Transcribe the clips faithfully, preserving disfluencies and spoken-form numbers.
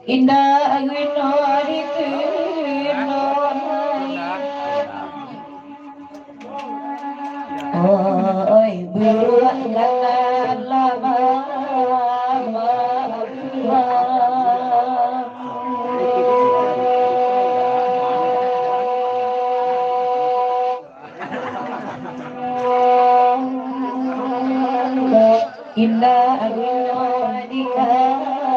Indak guno diterima. Oi, buruak nan lama. Indak guno dikandai,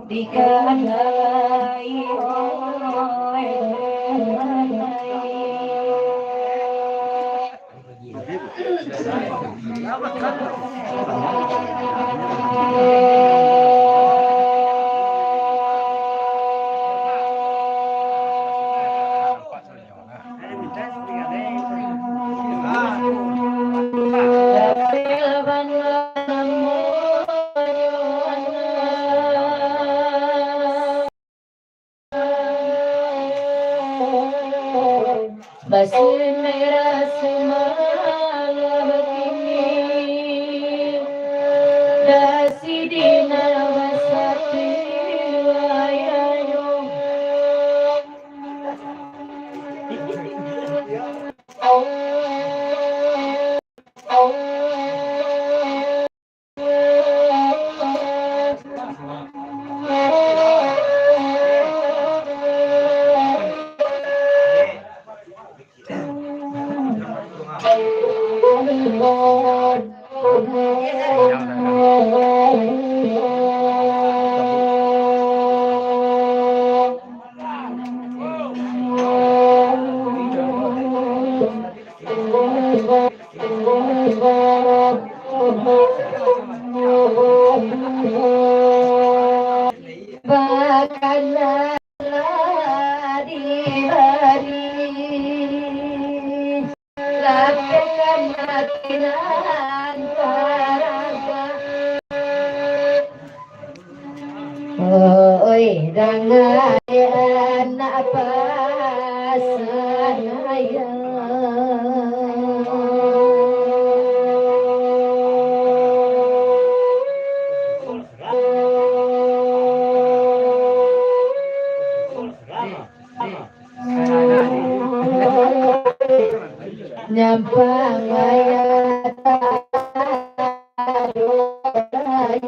dikandai, oi. Basi merah sumala bakini, dasi dina basatu ayahyo. Bakana lah dibari, lapehkan ati nan taragak. Oi, danga anak pasan ayah. Nyampang ayah tadolai,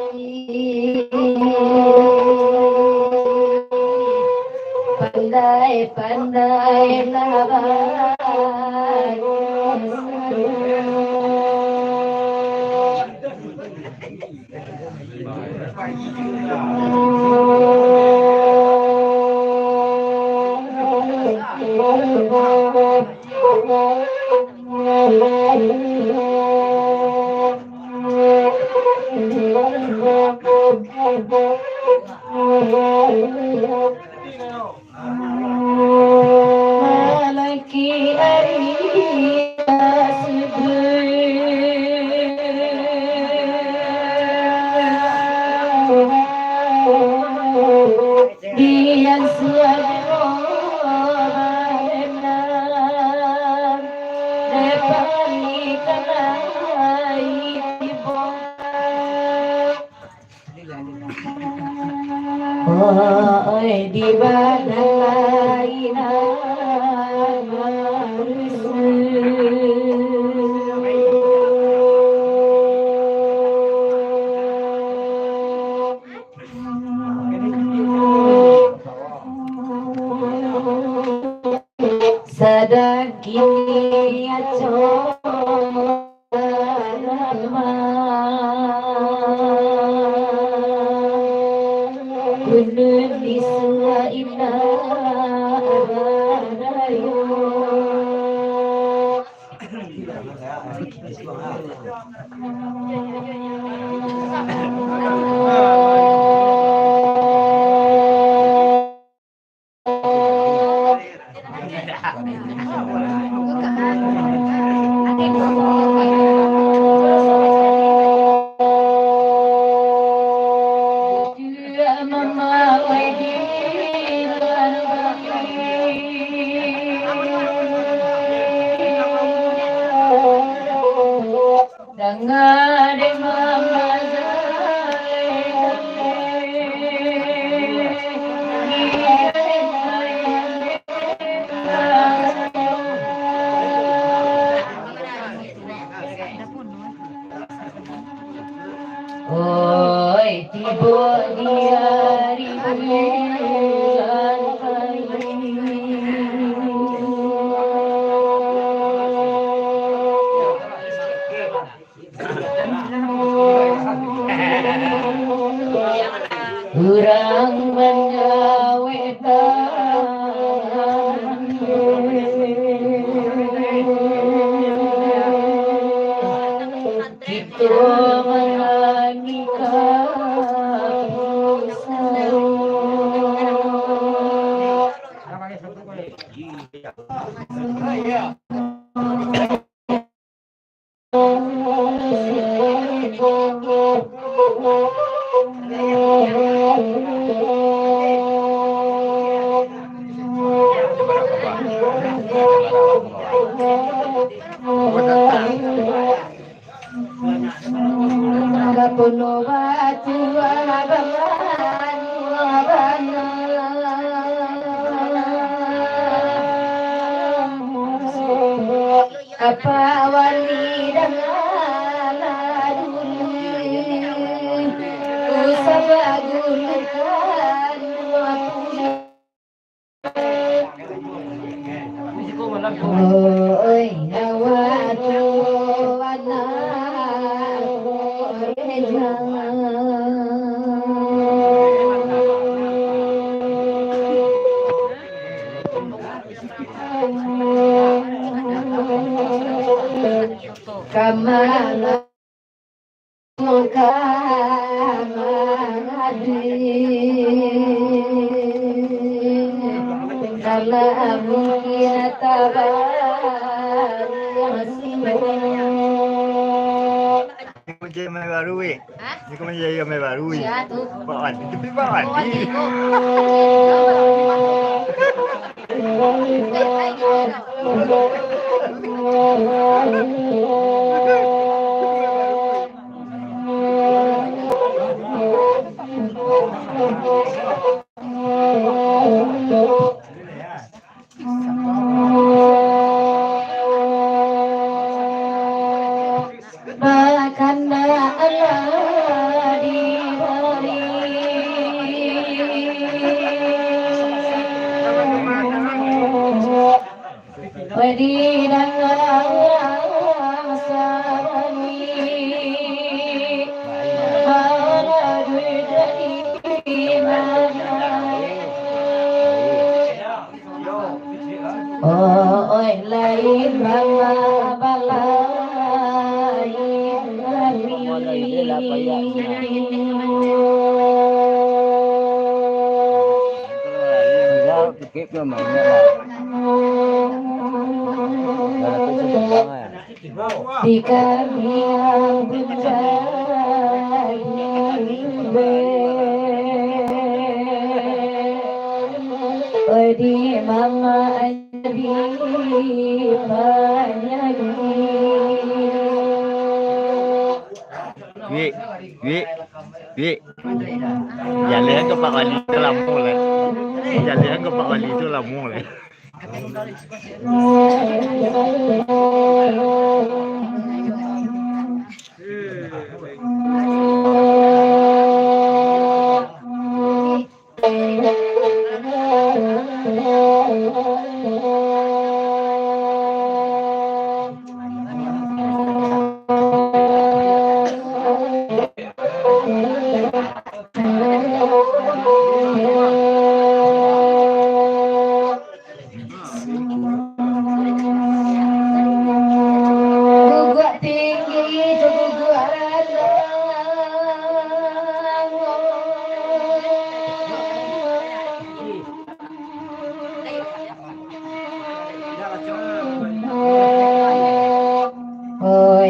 pandai-pandai lah badosa. Malaki ari basubuh, dian suaro barenang, depan ikan lai tibo. Oi, di badan lain manusia. Sadang kini acok. Gunung di Sua Indah Rayo. Oi, tibo di ari bulan pai. Urang manjawek tangan, kito manangih ka pusaro. Bapulo batua bana. Apa wali dangalah dulu, usah bagulukan dua puluh. Oi, awak tu anak rejang. Kamana muka mangadu, dalam mungkin tabaru yang simbol. Ni kunci rumah baru, weh. Hah? Ni kunci rumah baru, weh. Iya, tu. Pak Wali, tapi Pak Wali. Pak Wali, tu. Bakandak Allah di bari. Pedih dangan sabari. Harajuik dari mana? Oih, lain bala, balain kami. Di kami yang bunda, di mama, di panyadi. Wik, wik, wik. Jaleh ka Pak Wali tu lamo lah. Jaleh ka Pak Wali tu lamo lah.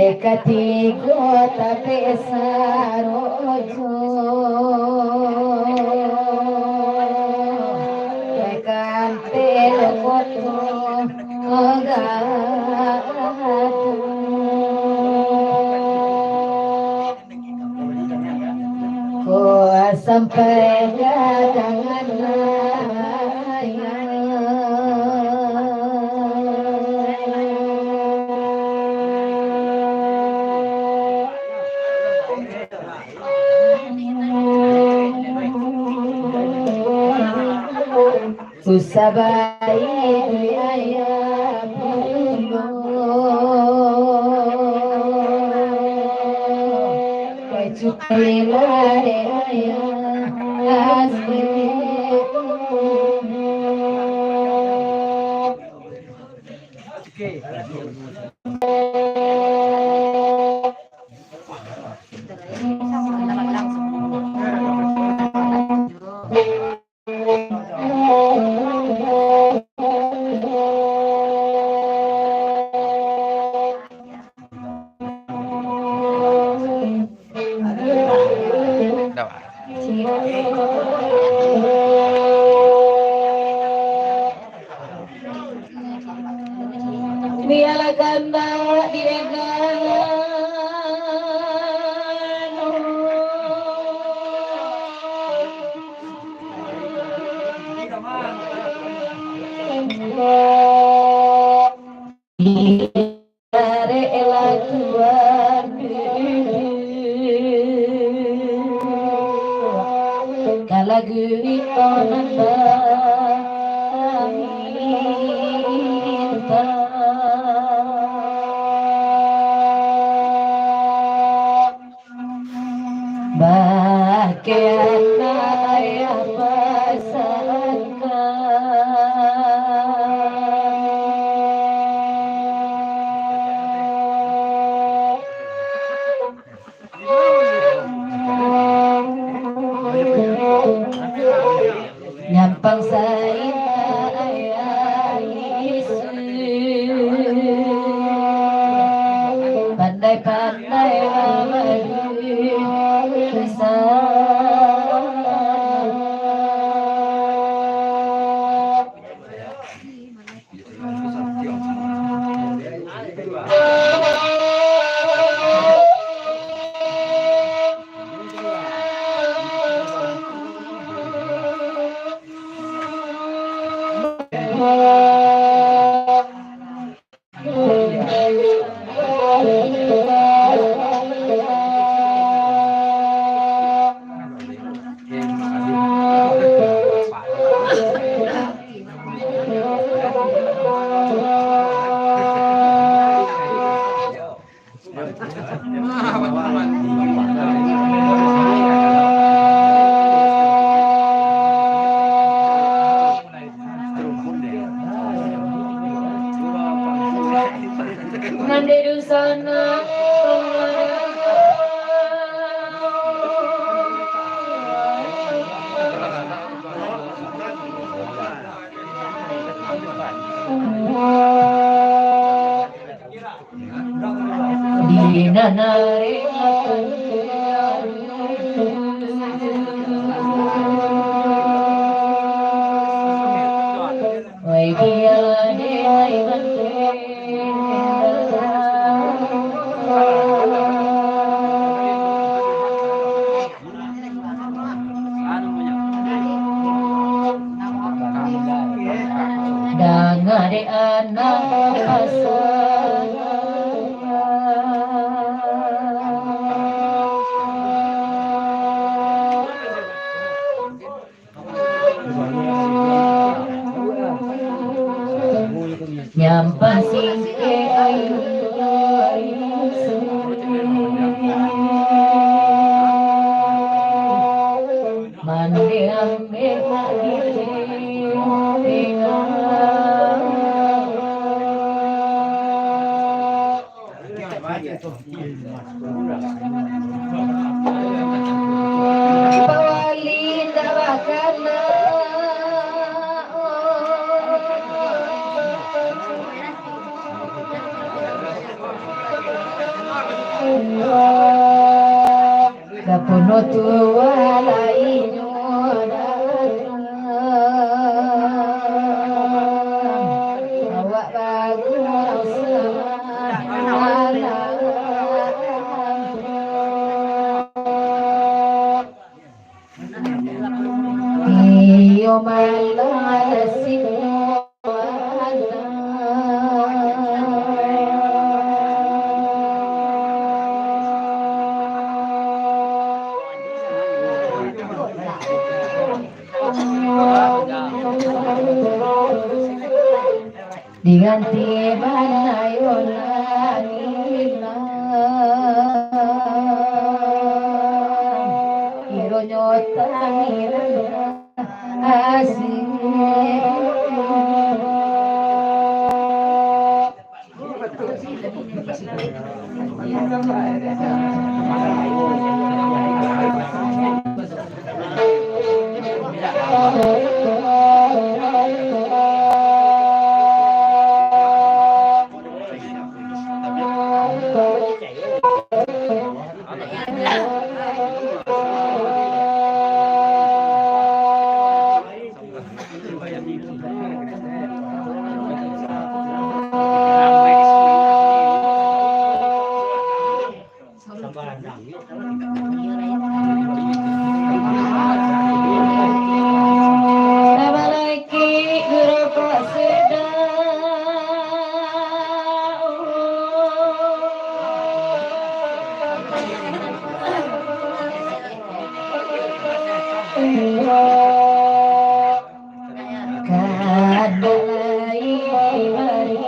Katigo tabek sarojo, kantelo koto gadang. Ko sampai gadang anai. Susah bae duit ayah bundo, kacuali lare ayah asli. Bialah kandak diegano. Tareklah Tuhan, kalau gurito nan baminta. Bakeh anak ayah pasangka. Nyampang saindak ayah isu, pandai-pandai awak bisa. Nan di sana. Di nan ari Danga dek anak pasal. Nyampang singkek ayu, ayu sungguah. Mande ambek nak dipengah. Kapono tuo lai nyo datang, awak baru rasa malam. Iyo malah siko. Diganti bana yo langik lah, kironyo tangiran asik. Kadai bari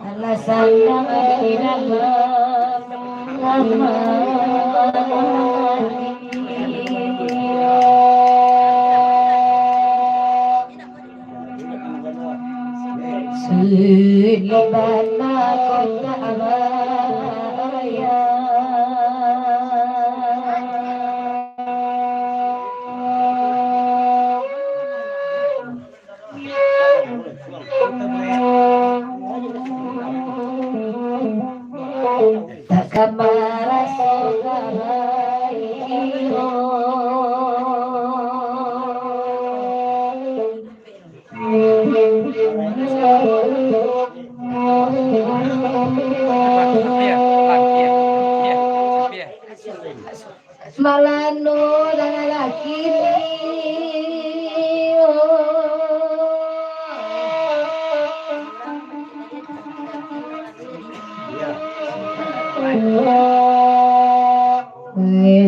alasan nan di dalam hati. Suliban aku tak bayar. Takkan maraso garai. Malano dan laki ni.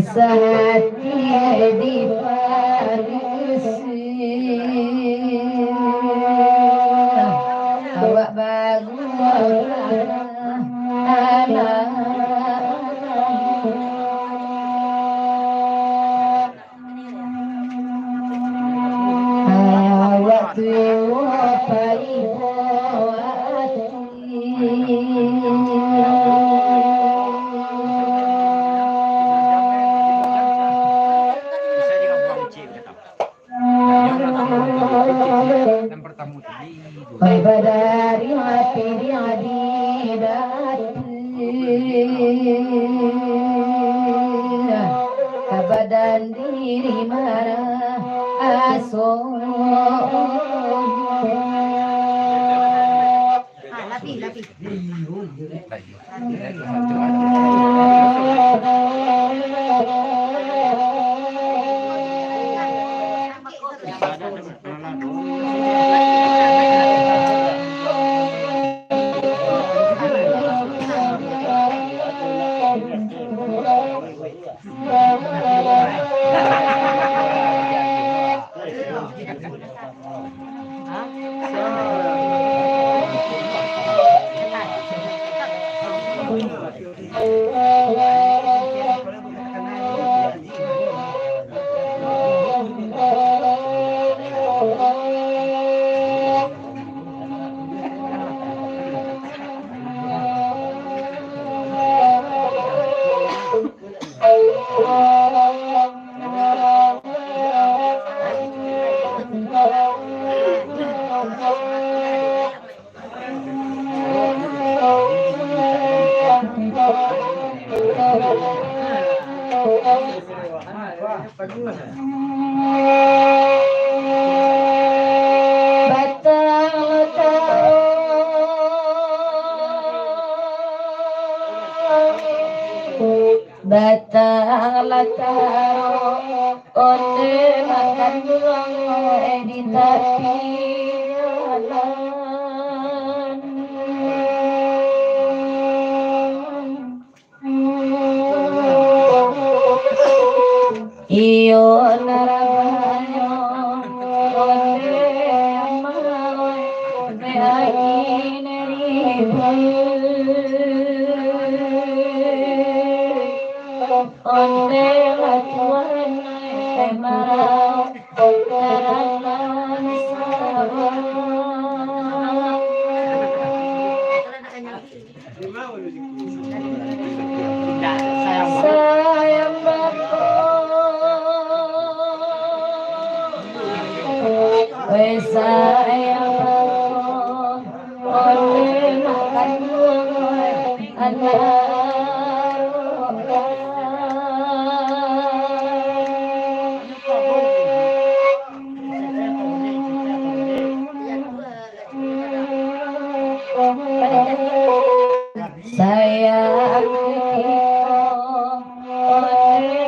Sahati di padusi, awak baru anak. Awak tuo paibo ati. Oi, badari ati di adi dati. Ka badan diri maraso. Ah, lapih, lapih. Batang Lataro, Batang Lataro, onde makan buang di tapi jalan. Iyo narabanyo, onde amai, onde ain ribu, onde latuan marau, karanan sabang. Sayang bako, weh sayang bako, onde makan buah anak. Sayang kito, onde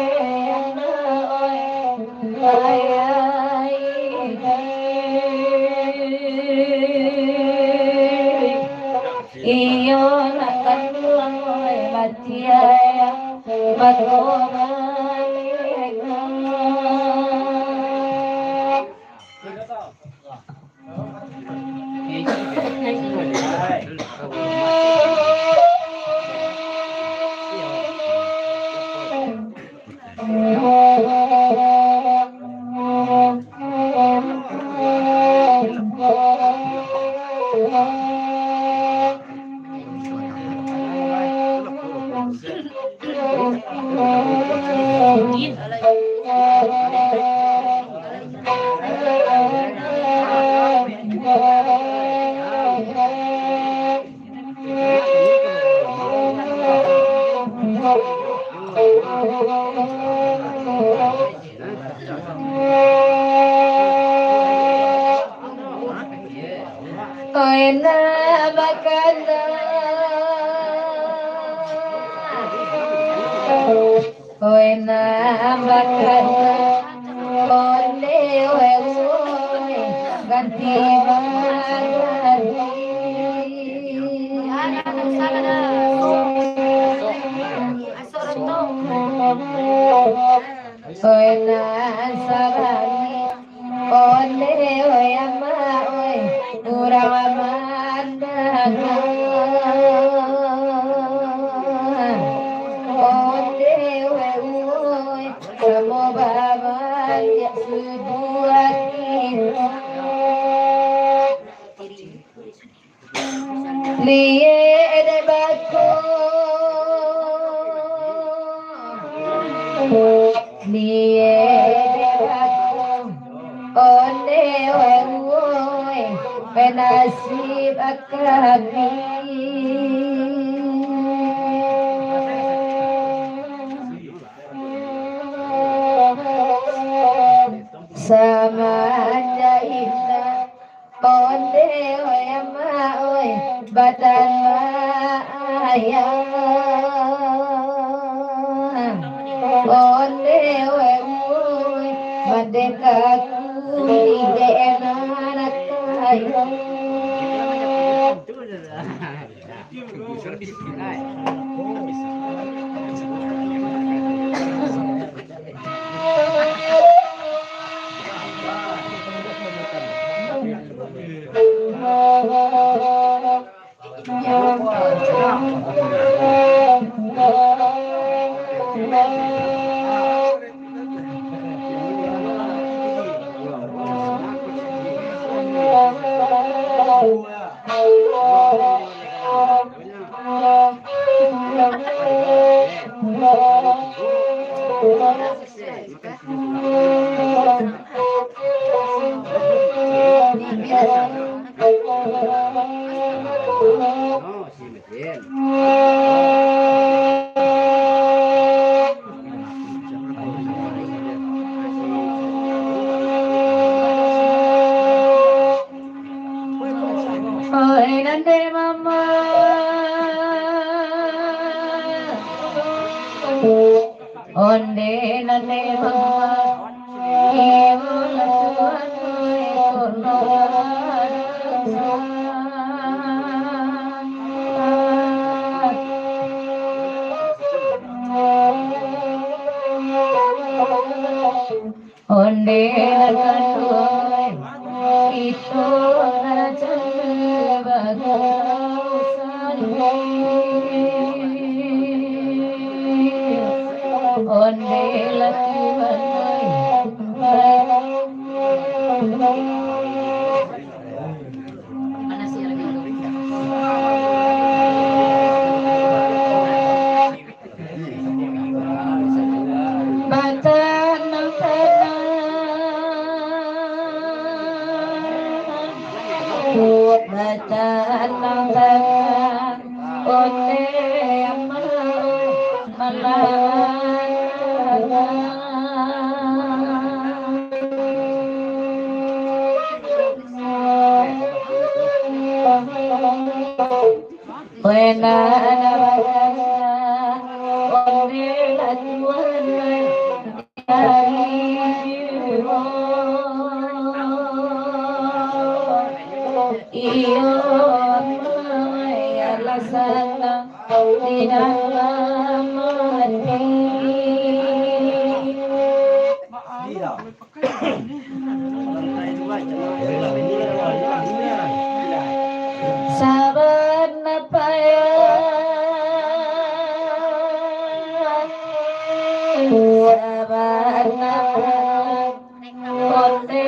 anak, oi, sayang. Iyo nak kanduang, oi, batiah, bakomaliklah. Oi nak bakana, oi nak bakana, onde weh woi, ganti baganti. Oi nan sabali, onde oi amak oi, urang mandanga. Onde oi uwoi, samo babaliak suduak kito. Liek dek bako, liek dek bako, onde weh uwoi, nasib kami. Samanjak indak Onde weh amak oi, badan ayah. Onde weh oi, mandeka kulik dek nan kaya. Oi, nande mama. Onde nande mama. Ibu lah tuan, oi, kurno. Onde lah kanduang, ito lah janda bagausan. Onde lah tuan, Batanang-tanang, batanang-tanang, onde amau malarang. Wena na bakasa, onde lah tuan, iyo, alasan di dalam hati. Saban napa ya? Saban napa? Onde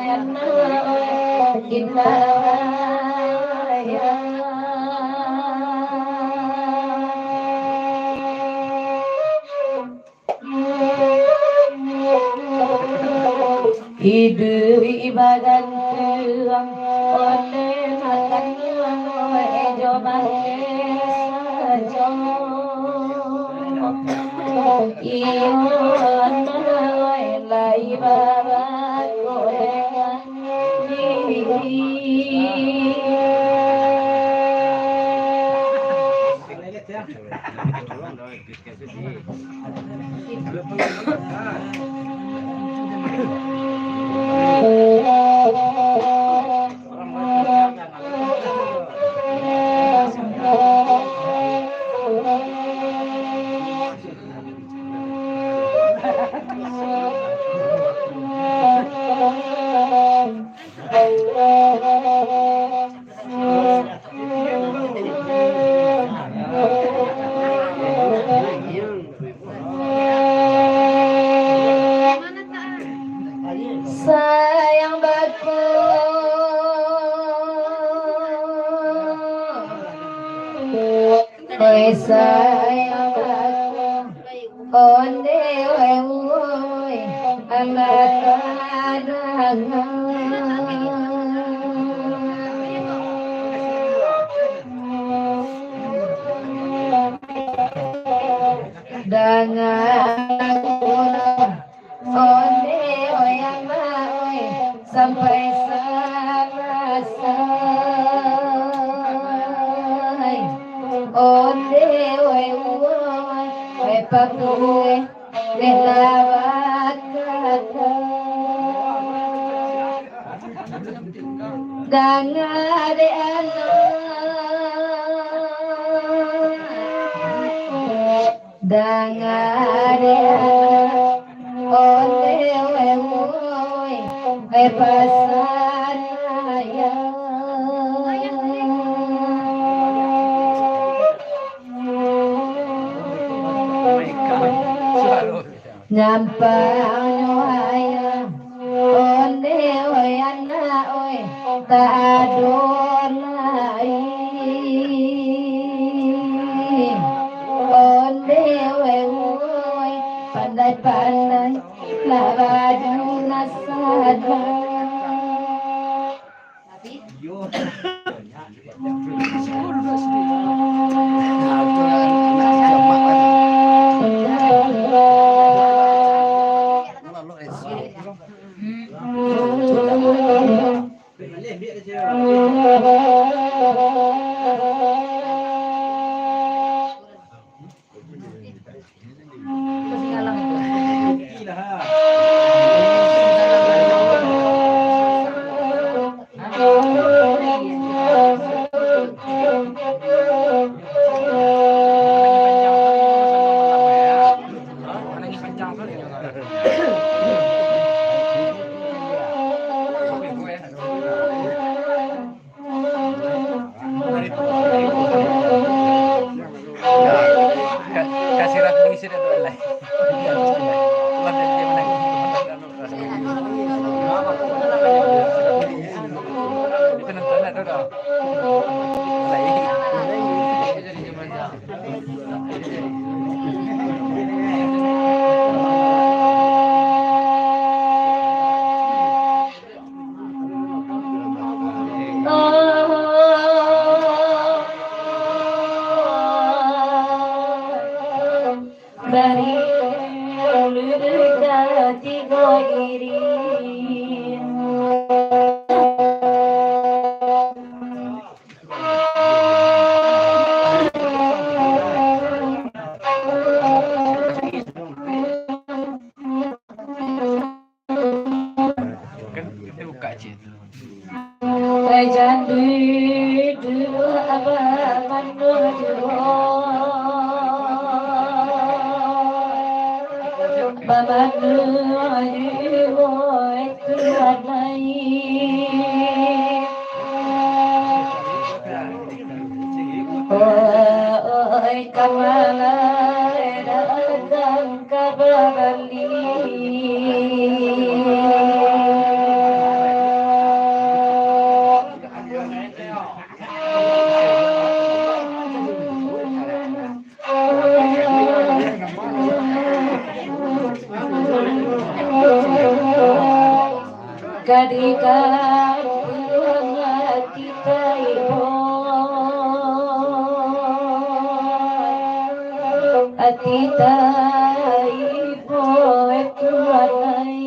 anak indah ya. Iduik bagantuang, onde makan ilang, oe jo bakeh sajo. Iyo, anak, oe lai babako dengan diri. Sayang bako, oi sayang bako. Onde wai woi, anak tadanga. Danga, onde wai amak woi, sampai salasai. Onde wai woi, wai papuai. Dek lah bakata, danga dek anak, danga dek anak, onde wai woi, wai pasan ayah. Nyampanyo ayah, onde woi anak oi, tak ado lai. Onde woi woi, pandai-pandai lah baju nasada. Bari ulun ka tigo diri. Kan kita buka je tu. Jandu duo abah mano duo. Bamano duo itu anai. Oi, kamana datang ka babali. Kadika pulang ati taibo, ati taibo Tuhan ai.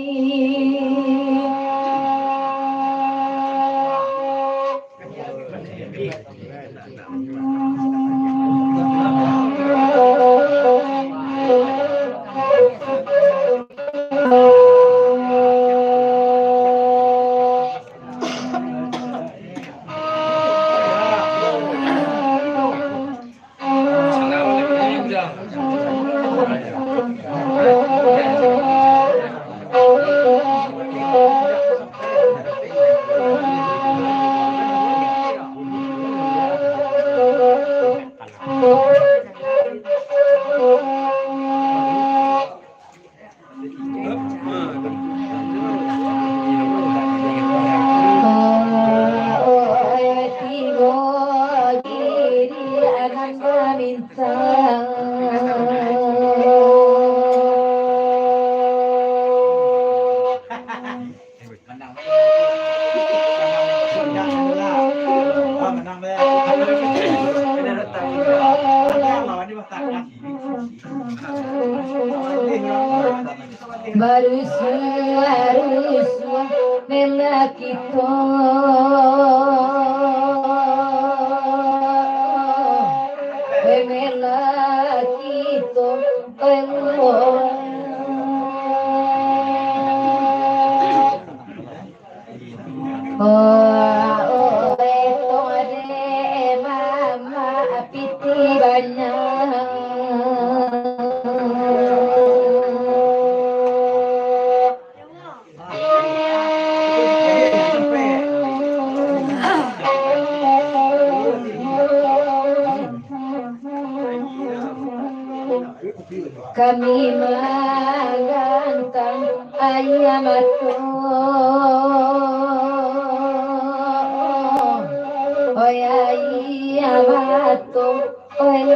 Barusuah-rusuah memang kito, memang kito, memang. Oh, oh, etong ade mama piti banyak. Kami manggantang aia mato, oi aia mato, oi.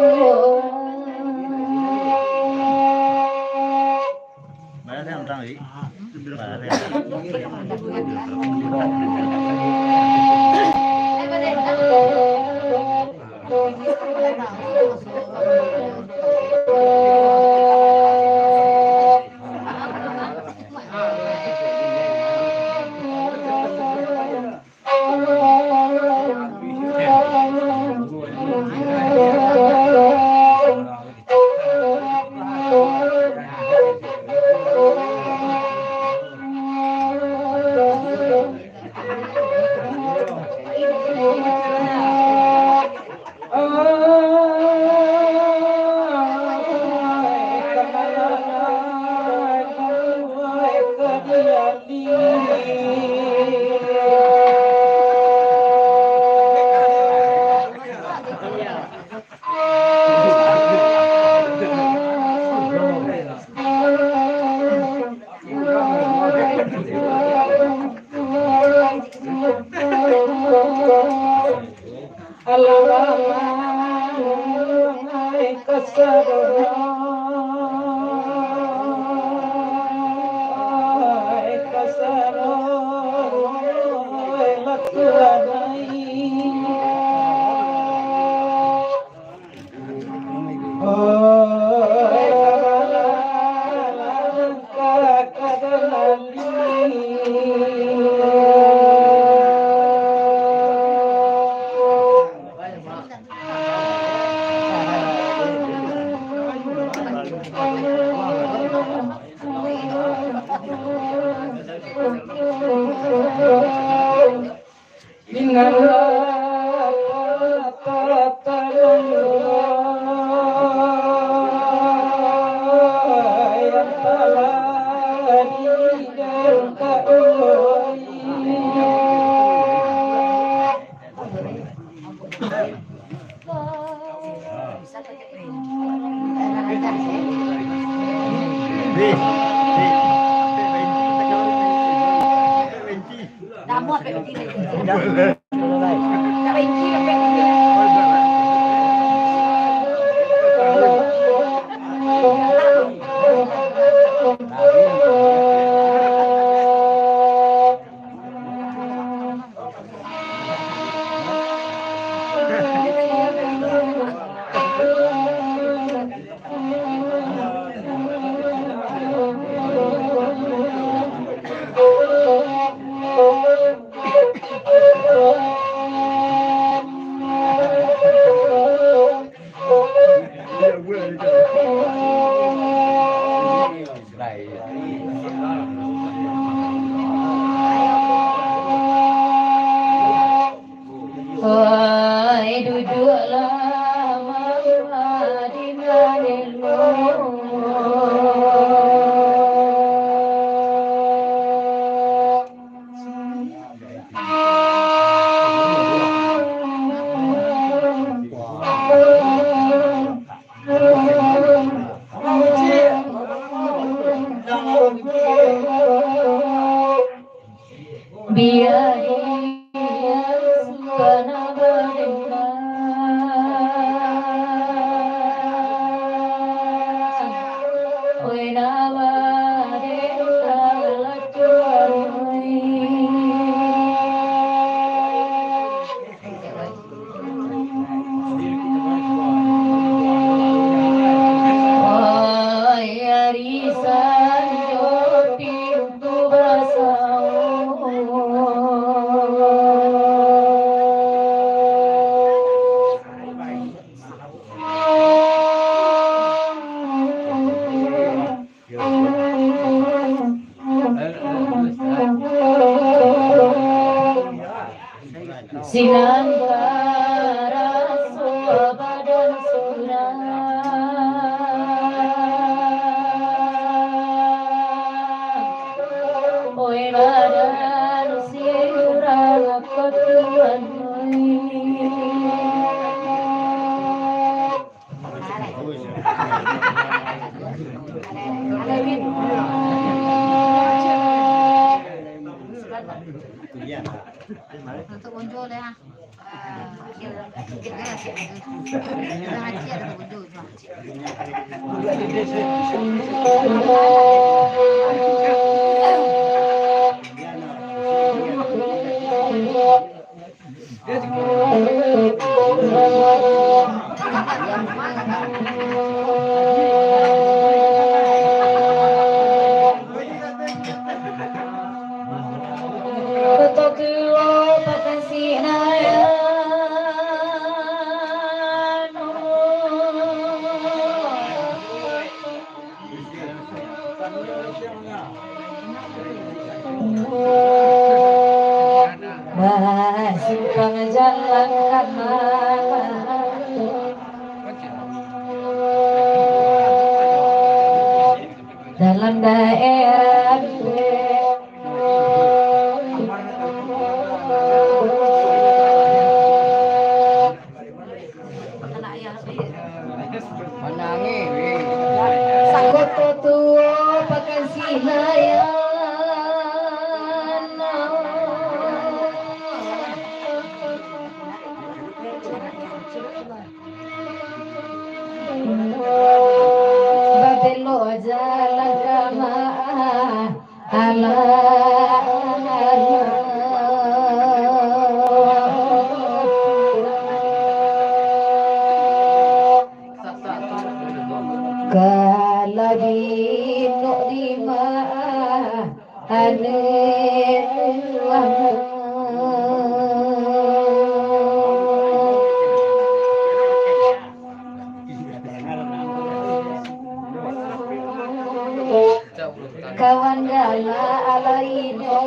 Alamak, ai kasaro, ai kasaro, ai lakuan ai. Wahai duduaklah Muhammad di nan elok. Bia dia suana badengar, oi na badengar lacuan oi. Wahai arisan jo pintu basau. Sinan karaso badan surang, oi badan surang ko Tuhan oi. Tutup bonjo lah. Koto Tuo Pakan Sinayan. Basimpang jalan ka Malang, dalam daerah Dueh. Sakoto Tuo Pakan Sinayan. Babelok jalan ka ma-, alah, alah. Kalabi nok di ma-, Ane, kawan galak lainyo,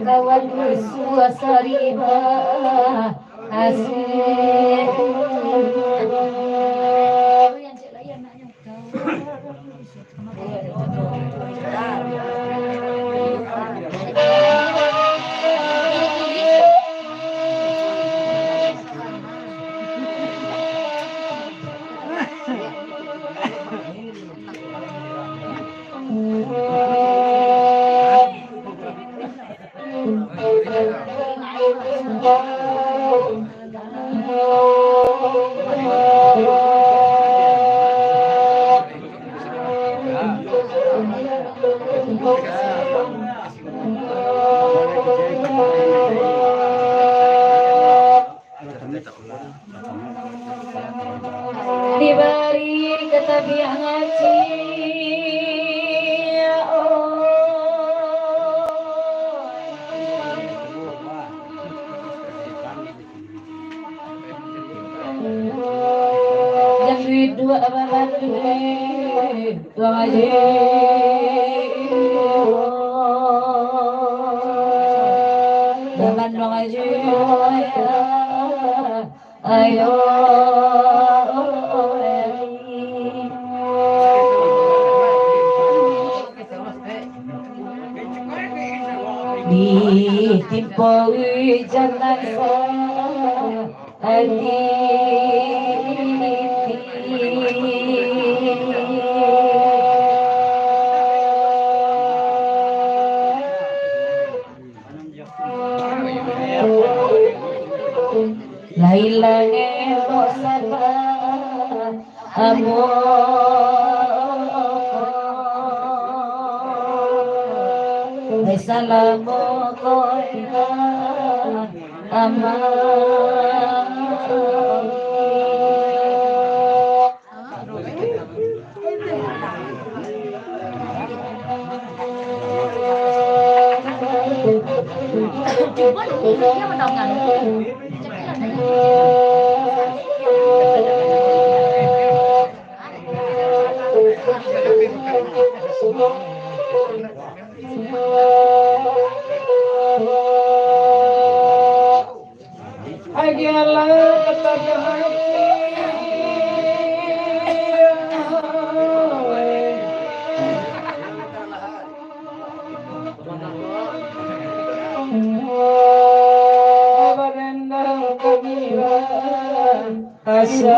kawan rusuah sariba, Asik. Dibari katabiah ngaji, oh. Jan duit duo babantu, eh, Tuan Haji. Zaman Tuan Haji, eh. Ayo, ditimpo ujan nan sadih. Lai langik mok saba amo, lai salamo ko ina ama. Asa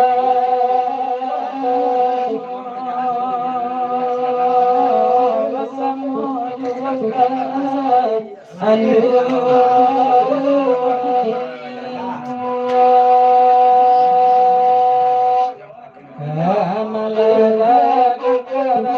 basamo jo bakat. Aduh. Amalah kaba.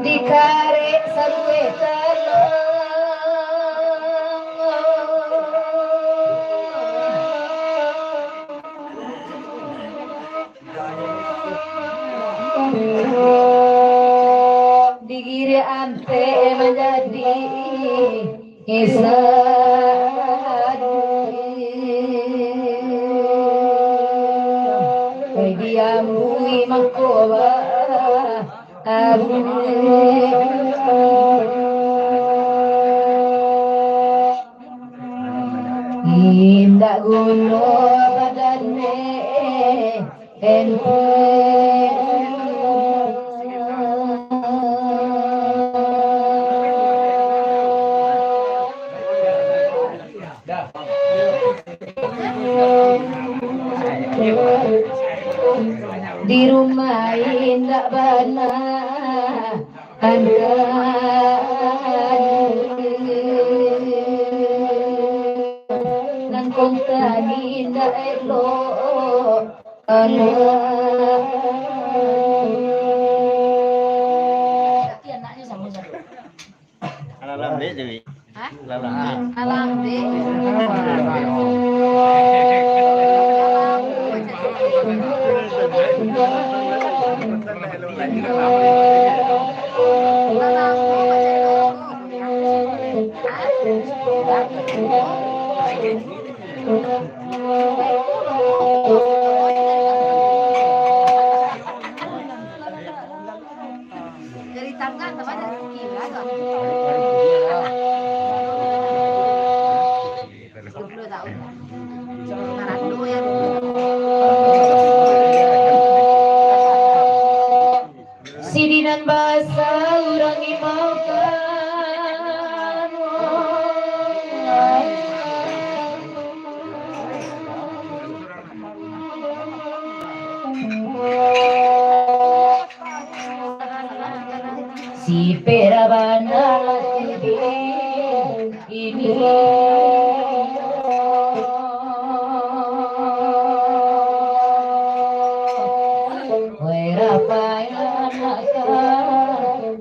Dikarek saruwe talong. Digirik ampek manjadi Isa. diambui mangko ba-, abu. Indak guno badan e, di rumah indak bana. Anu, nan kontan indak elok. Anu. Alah lambek je, Wi. Hah? Alah lambek. Alah lambek. Dari tangga atau dari kaki, berapa? Sepuluh tahun. Marando ya. Sidinan basa urang imaukan. Si Pera bana lah ini. Wai Rafael anak ka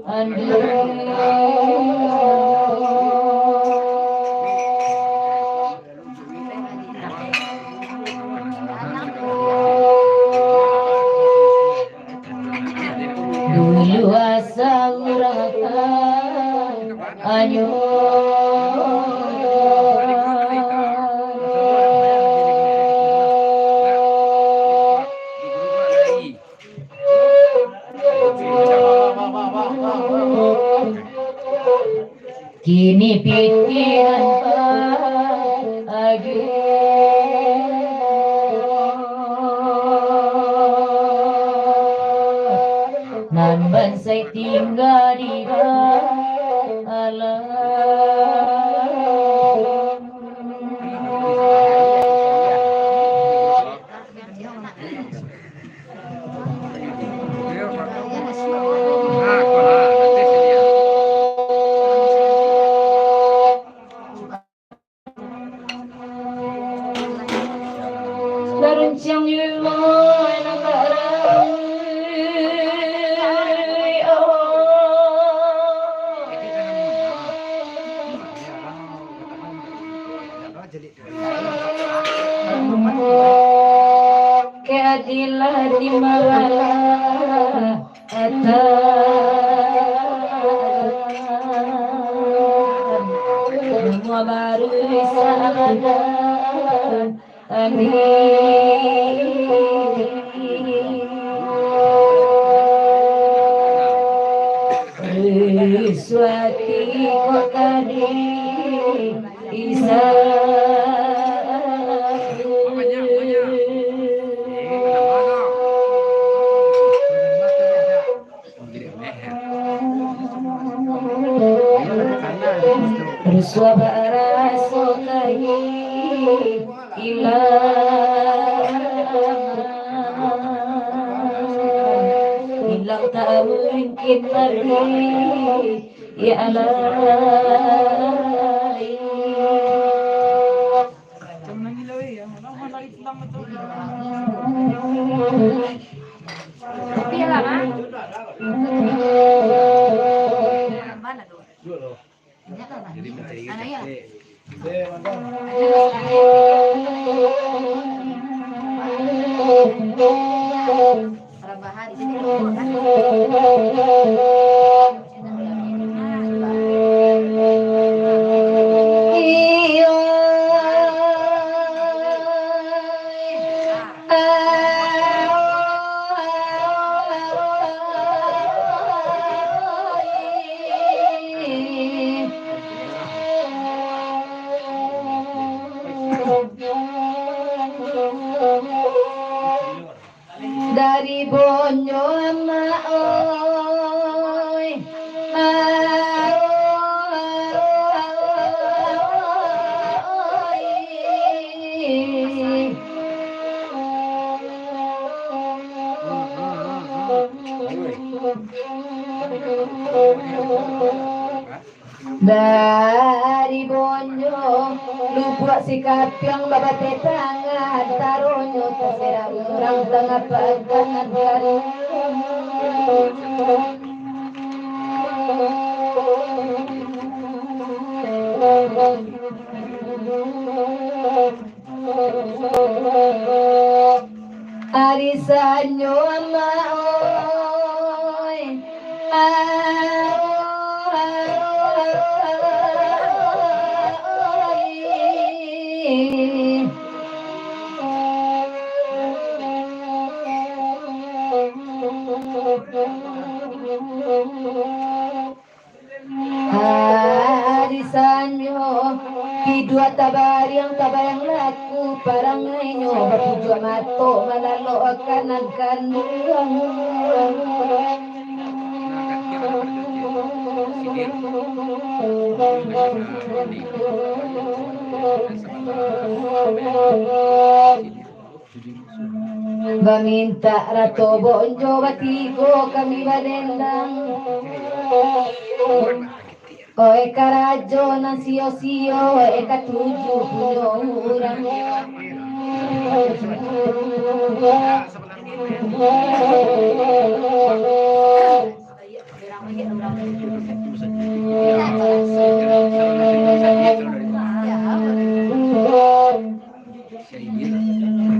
Andri. Dulu asa urang ka anyo. Kini pikiran bahagia, nan bansai tingga di dalam. Larunciang yulo nan barau, keadilan di mawalah atan. Semua baru sahabat. Amin. Risuati kok tadi Isa. Rusuah baraso kahilangan, ilang tak mungkin lagi, ya Allah. Jadi mencari kafe. Ari bonyo amak oi. Dari bonyo, lubuak sikapiang babateh tangah, antaronyo taserak urang tangah pakan nan karuang. Arisanyo amak oi. Arisanyo, tidua tabariang, tabayang laku parangainyo, bapujuak mato malalok kanan kanduang. Bamintak rato bonjo batigo kami badendang. Oe karajo nan sio-sio, oe katuju punyo urang.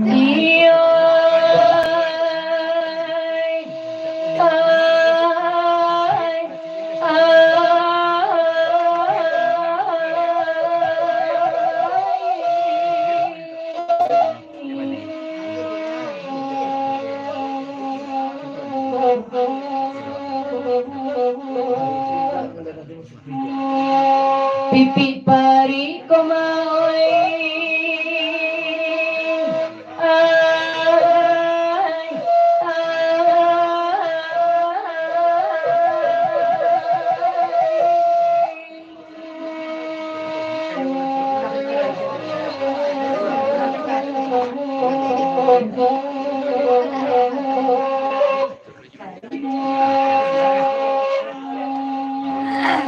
Iyo, ai, ai, ai. Pipik pari ko maoi. Ai, ai.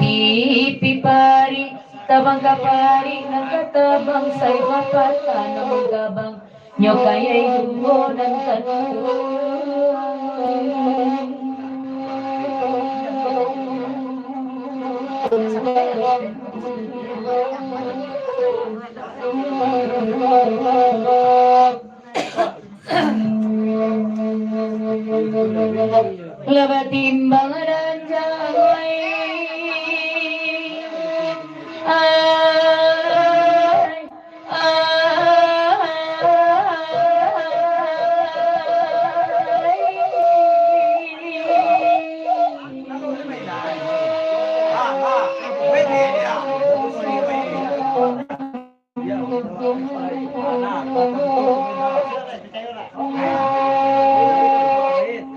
Pipi pari, tabang ka pari, nan ka tabang sai bapatah, nan mangkabang nyo kayai juo nan kanduang. Lah batimbang danjang, wai. Ai, ai, ai.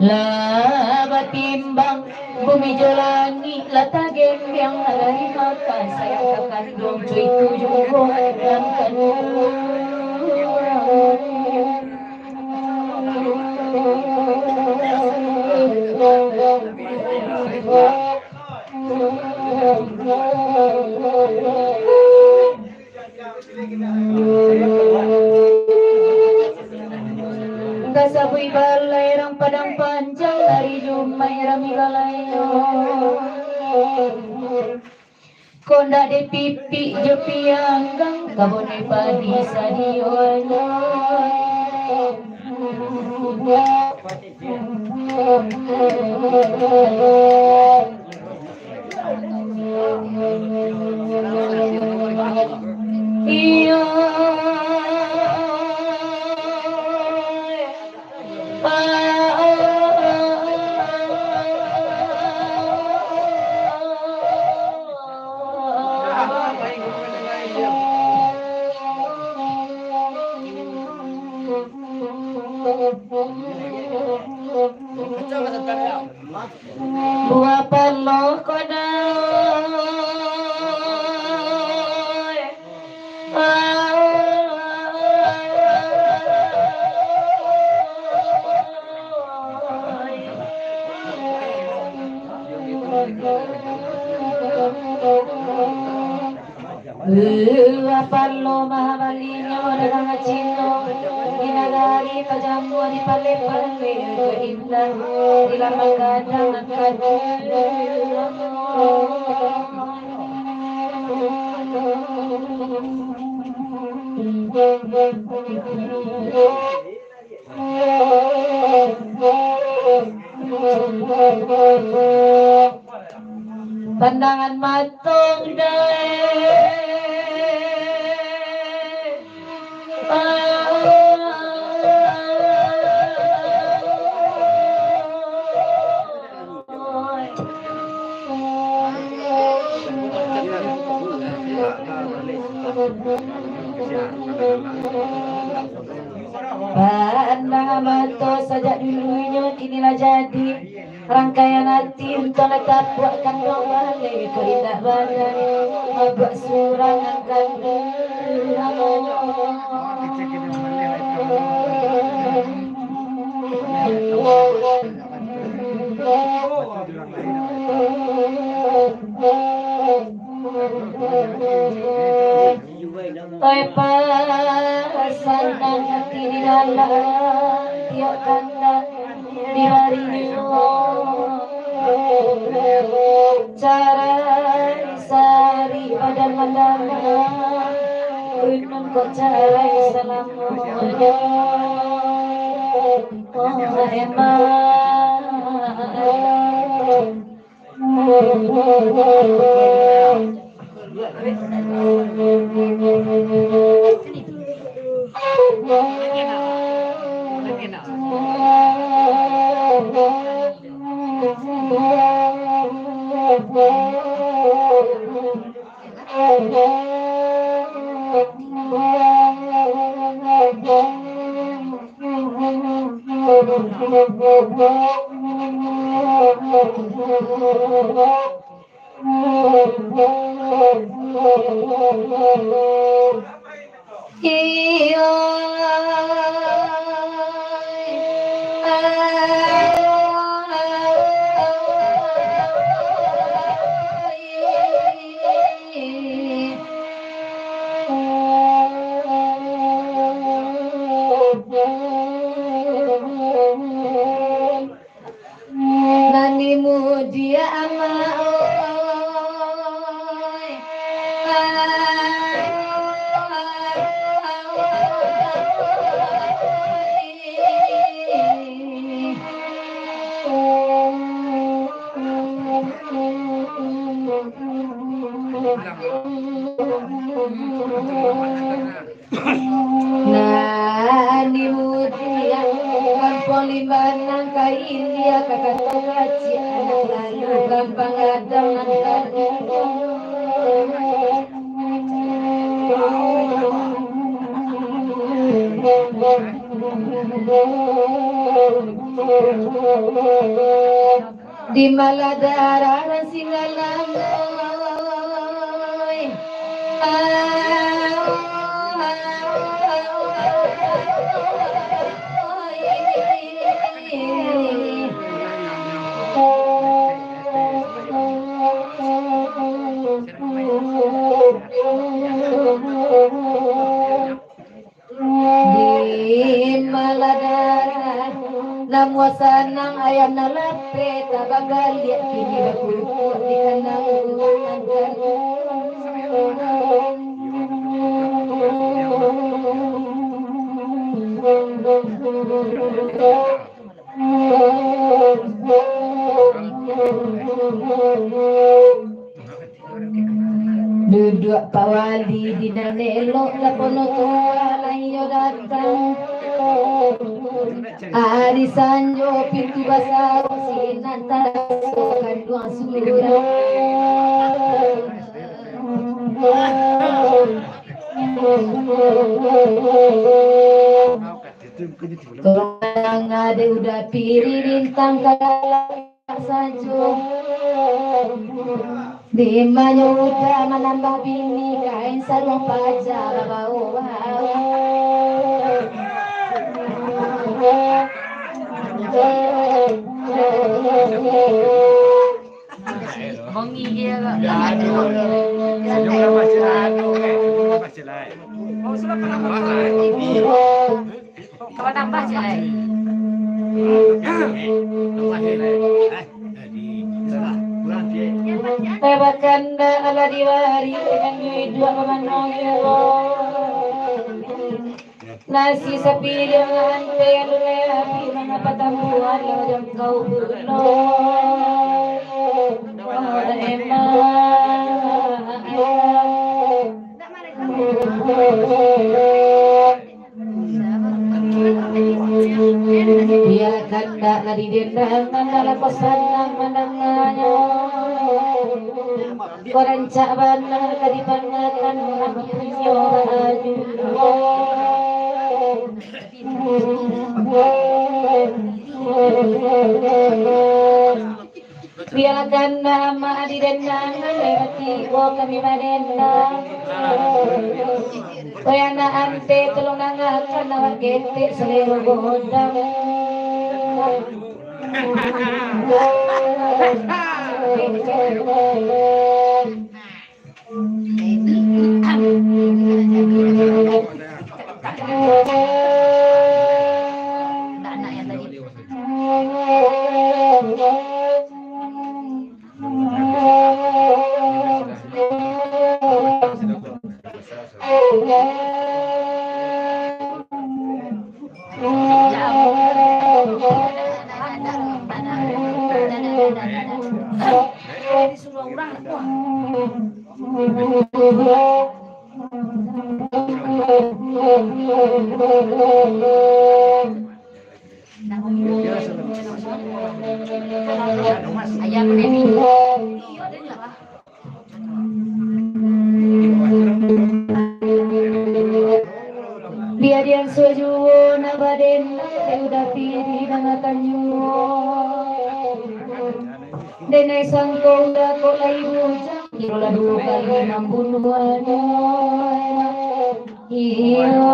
Lah batimbang bumi jo langik, lah tagembiang, lah dari makan, sayang ka kanduang, cuy, itu juo nan kanduang. Kasabuik balai rang Padang Panjang, ari Jumaik rami balainyo. Kondak dek pipik jo pianggang, kabon dek padi sadionyo. Iyo. Buah paloh kodai. Apo lo maha balinyo dagang Cino, di nagari tajamua, di Palembang keindahan, di Lambang Gadang angkat. Pandangan matong dai. Pandang mato sajak dulunyo, kini lah jadi. Rangkaian ati untuang lah tapuak, kanduang baleh kok indak badai. Mabuak surang nan kanduang. Oi, pasanang ati di dalam tiok kandang di barinyo. Carai sari padan mandamang, gunung kok carai salamonyo. Oh, emang. Nan dimuji amak, oi. Nan dimuji Kampuang Limbanan ka India, ka Kato Kacik, anak lalu gampang gadang nan tadi. Di malah darah nan singgalang, oi. Di malah darah, namuah sanang ayam nan lapeh, tabagaliak kini bakukuak di kandang. Duduak pawali di nan elok, lapono tuah lah iyo datang. Ari sanjo pintu basauak, sinan taraso kanduang surang. Tolong ade uda piri lintang ka dalam. sajo. Dimanyo uda manambah bini, kain saruang paja babau-bau. Bongi dia kak. Kalau tambah je lai. Tabakan dah alah diwari dengan duit dua pamanang ya Allah. Nasi sapiliang ante alun api, mangapa tambuhan lah jangkau pulo. Emang. Biakan dak lah didendangan dalam kosan nang mandanganyo. Kok rancak bana ka dipangakan urang punyo baju. Biakan dak amak didendangan, lewat tibo kami badendang. Weh anak ante, tolong dangakan awak ketek salero godang. Biakan suo juo nak baden, udah piri dangakan juo. Denai sangko udah kok lai bujang, kiro lah duo kali mambunuahnyo. Iyo,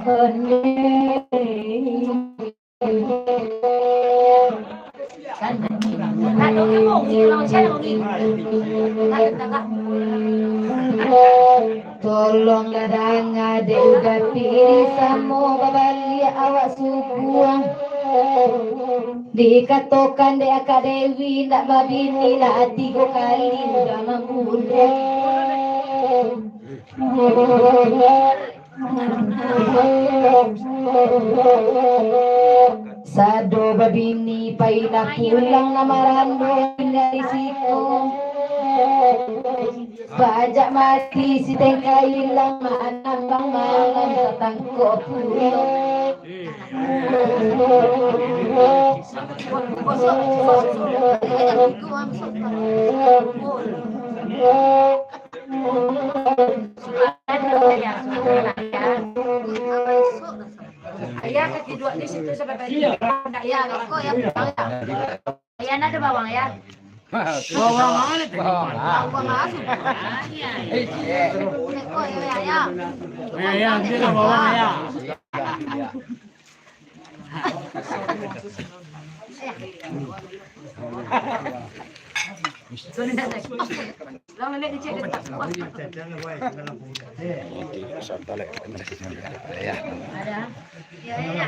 kondeh. Tolonglah danga dek udah piri samo babaliak awak sukuang. Dikatokan dek akak Dewi ndak babini lah tigo kali udah mambunuah. Sado babini pailah pulang, nan marando tingga di siko. Bajak mati si tengka ilang, manambang malam tatangkok pulo. Ayah, kaki dua di situ sampai balik. Ndak, ya, kok ya, pulang ya. Ayah, ada bawang ya. Bawang mana tadi? Bawang apa? Kok ya, ya, ya. Ya, ya, ambil lah bawang ya. Ada. Ya, ya, ya.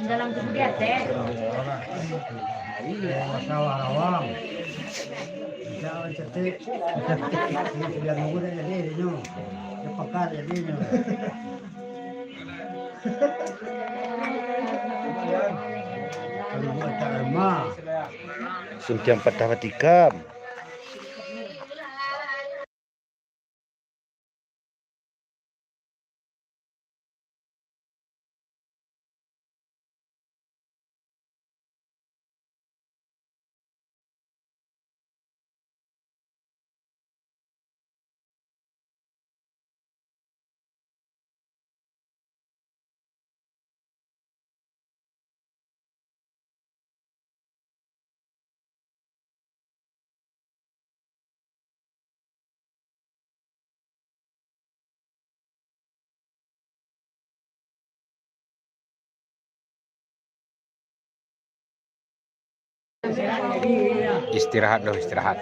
Dalam tubuh dia, teh. Sawah rawang. Jangan cetek. Biar nunggu dah jadi, dia nyu. Dia pekar jadi, nyu. Kalau buat tak lemah. Suntiang patah batikam. Istirahat doh, istirahat.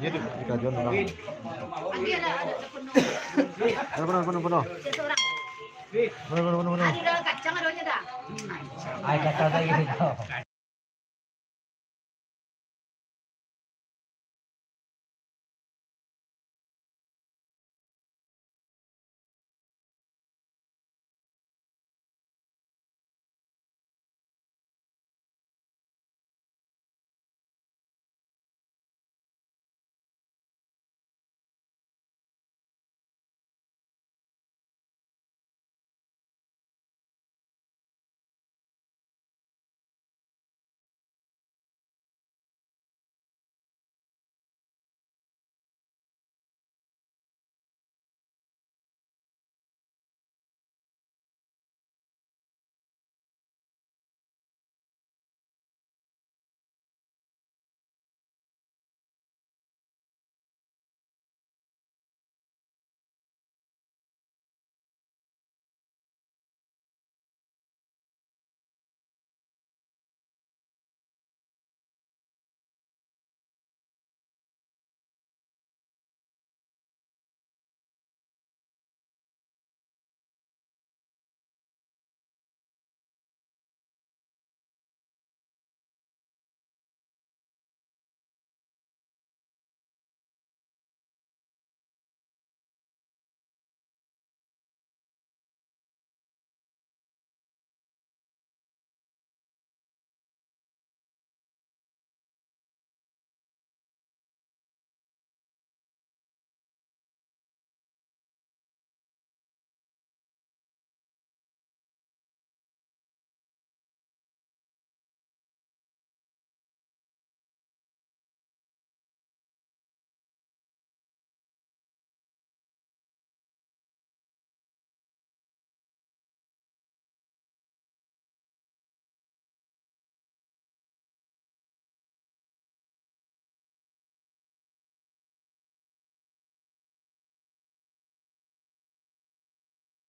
Iya, di, di kajuan orang. Ada, ada, ada penuh. Ada penuh, penuh, penuh. Dia seorang. Penuh, penuh, penuh, penuh. Ada dalam kacang adanya dah. Ai, kacang tadi gitu.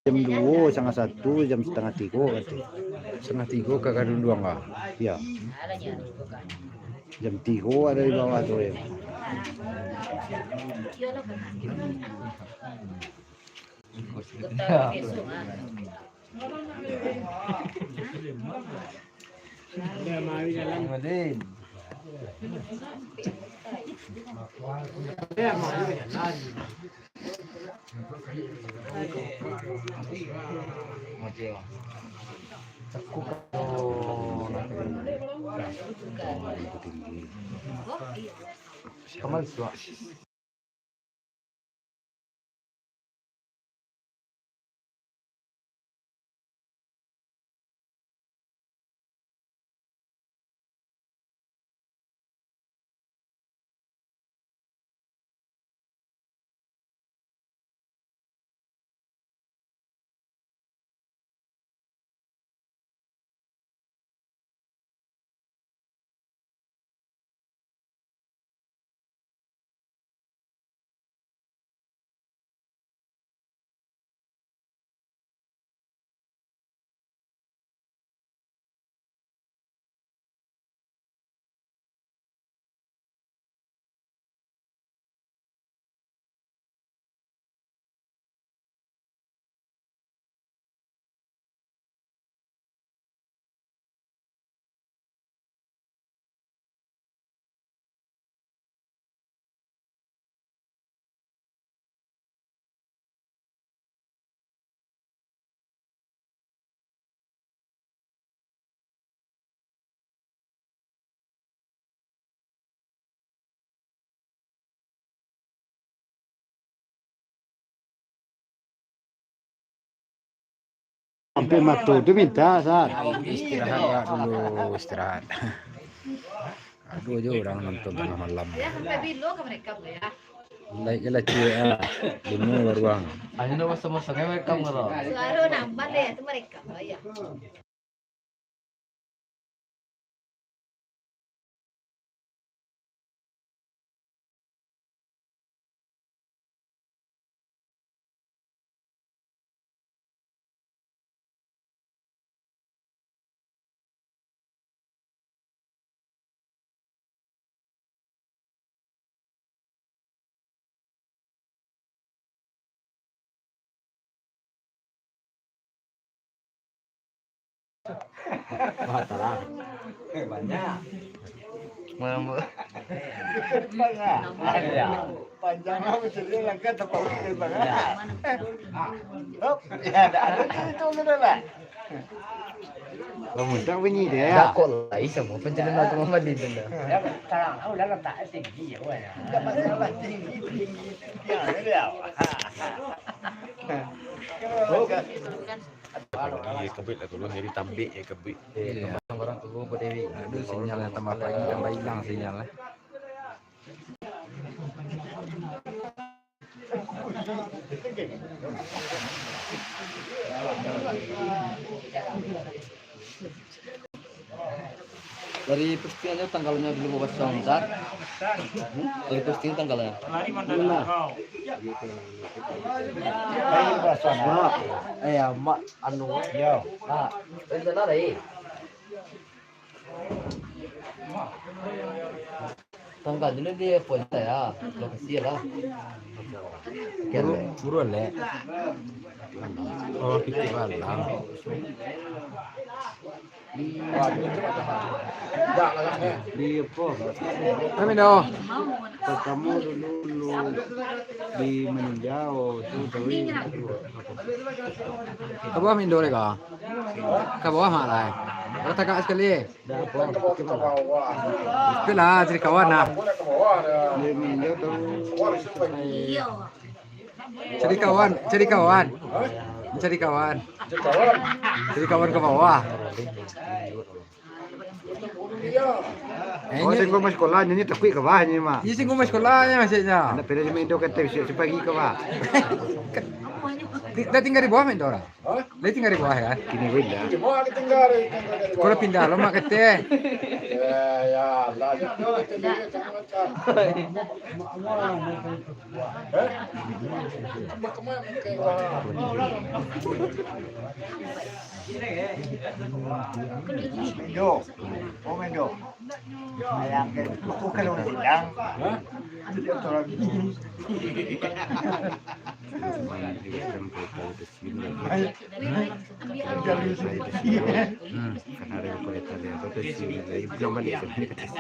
Jam duo, satangah satu, jam satangah tigo kato. Satangah tigo ka Gadunduang ka? Iyo. Jam tigo ado di bawah tu, yo. Sampai mato tu minta, Sat. Istirahat awak dulu, istirahat. Aduh, aja urang nonton tangah malam. Like je lah, cuek ah. Bunyi baruang. Ayo, nak masuk-masuk, eh, merekam kalau. Suara nambah deh, tu merekam, oh, ya. Wah, tarang. Eh, banyak. Mana, Bu? Banyak. Ada. Panjang lah, maksudnya, langkah tempat udah banyak. Ya. Hop. Ya, ada, ada cerita udah lah. Bangun tak bunyi dia, ya? Dah kok lai samo pancelana tu mama di tu dah. Ya, tarang, udah letak tinggi, ya, wah, ya. Dah masalah tinggi, tinggi, tinggi, ya, ya. Oh. Iya, kabit lah tu, jadi tambik ya, kabit. Iya. Barang tu, Bu Dewi. Aduh, sinyal yang tambah pagi, tambah hilang sinyal, eh. Dari pastiannya tanggalnya dulu, Bapak Ustaz. Dari pasti tanggalnya. Eh, ya, Mak, anu. Yo. Nah, rencana ada, eh. Tanggal dulu di apa je lah ya, lokasi lah. Buru, buru lek. Oh, pikir malam. Di apa? Kami dah. Pertama dulu, dulu di Meninjau tu, tapi ka bawah Mindo deh ka. Ka bawah mak lai. Ada tagak sekali. Oke lah, cari kawan lah. Cari kawan, cari kawan. Cari kawan. Cari kawan ka bawah. Eh, oh, ini singgung mas sekolah, ini takuik ka bawah ni, Mak. Ini singgung mas sekolah ni maksudnya. Anak pilih main do kata bisa pagi ka bawah. Dah tinggal di bawah main do orang. Hah? Lai tinggal di bawah, kan? Kini pindah. Kalau pindah lo, Mak, kete. Ya, ya, lah, ya. Hah? Kemana ke bawah? Yo, komen do. Hah? Hmm. Karena ada kereta dia, atau taxi, jadi pulang balik sebenarnya ke taxi.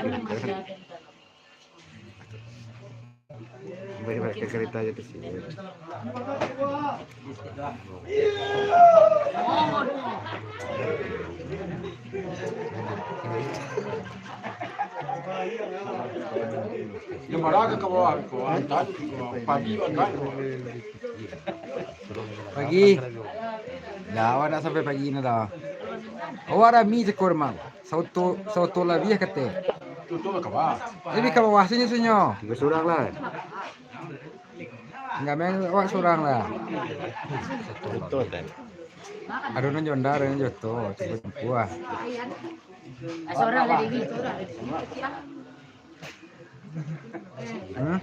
Kembali balik ke kereta aja taxi. Yang mana ke bawah, ke bawah, pagi, kan? Pagi. Dah, awak nak sampai pagi ni dah. Awak rami cakor, Mang. Sauto, sauto labiah kate. Sauto lah ka bawah. Jadi ka bawah sini sunyo. Tiga surang lah. Enggak main awak surang lah. Betul, kan? Ada nan Honda, ada nan Joto, cukup tempuh lah. Seorang lah, Dewi. Hmm?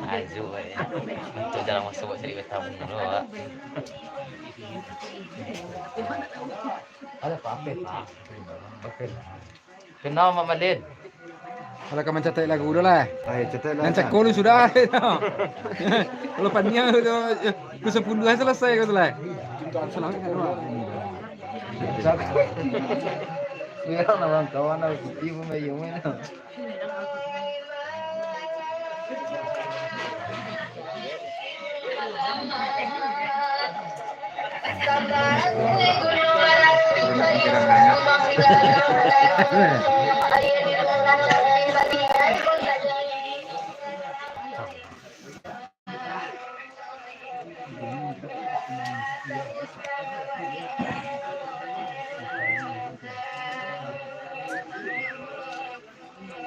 Azuh, eh. Itu jalan masuk buat cari tamu dulu, Pak. Ada apa-apa, Pak? Kenal, Mak Malin? Kalau ka mancatat lagu dulu lah. Ayo, catat lah. Nan cako lu sudah. Kalau paniang tu, pukul sapuluah selesai kau tu lah. Salam kan, Mak? Bilang lah, kawan lah, putih pun bayu mana.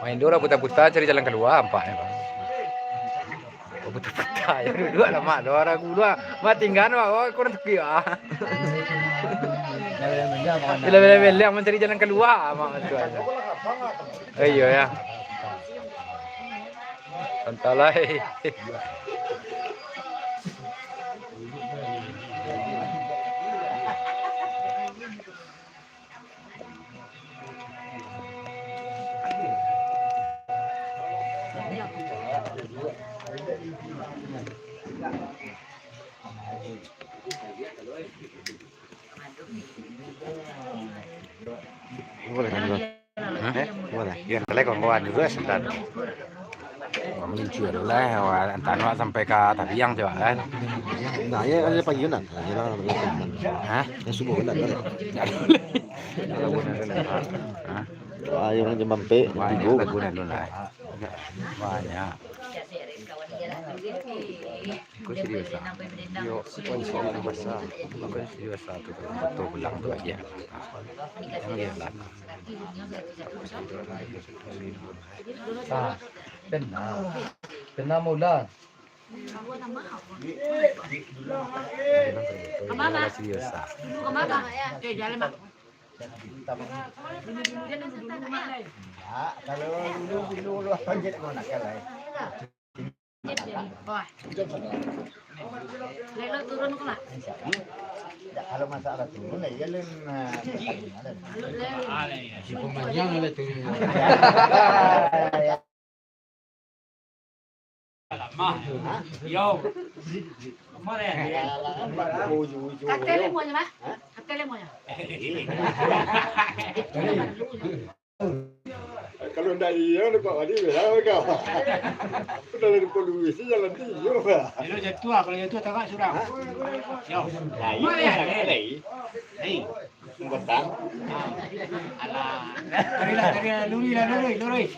Main dulu lah puta-puta, cari jalan kalua, ampaknyo, Bang. Puta-puta, yo, duduak lah, Mak. Dua ragu dua. Mak, tingga, Mak. Oh, kurang tepi, ah. Bila-bila mancari jalan kalua, Mak, tu aja. Oh, iyo, yo. Santai lah, eh. Boleh kan, Bang? Hah? Boleh. Yo, ntar lagi kawan-kawan dulu, sebentar. Wah, meluncur lah, wah, antano sampai ka Tabiang coba kan. Nah, yo, kan pagi kan. Yo lah, pagi kan. Hah? Yo, subuh kan. Hah? Wah, yo, urang jam ampek, wah, tigo. Banyak lagu dah dulu lah. Banyak. Kau serius, ah? Yo, kau serius, ah, tu, tu pulang tu aja. Jangan dia lah. Ah, tenang. Tenang, Maulan. Kau serius, ah? Enggak, kalau dulu, dulu, dulu, apa je nak nakal, eh? Wah. Lelo turun ko lah. Ndak, kalau masalah turun lah, yo, Lun, nah, Lun. Si pemanjang lah turun. Yo. Kato lemonyo, Bah? Kato lemonyo. Kalau ndak iyo, dapat balik, bela kau. Kalau ada polisi, jalan tiyo, bah. Elok jatuah, kalau jatuah tagak surang. Yo. Nah, iyo, lai. Lai. Batang. Ah. Alah. Lurilah, lurilah, lurilah, lurui, lurui.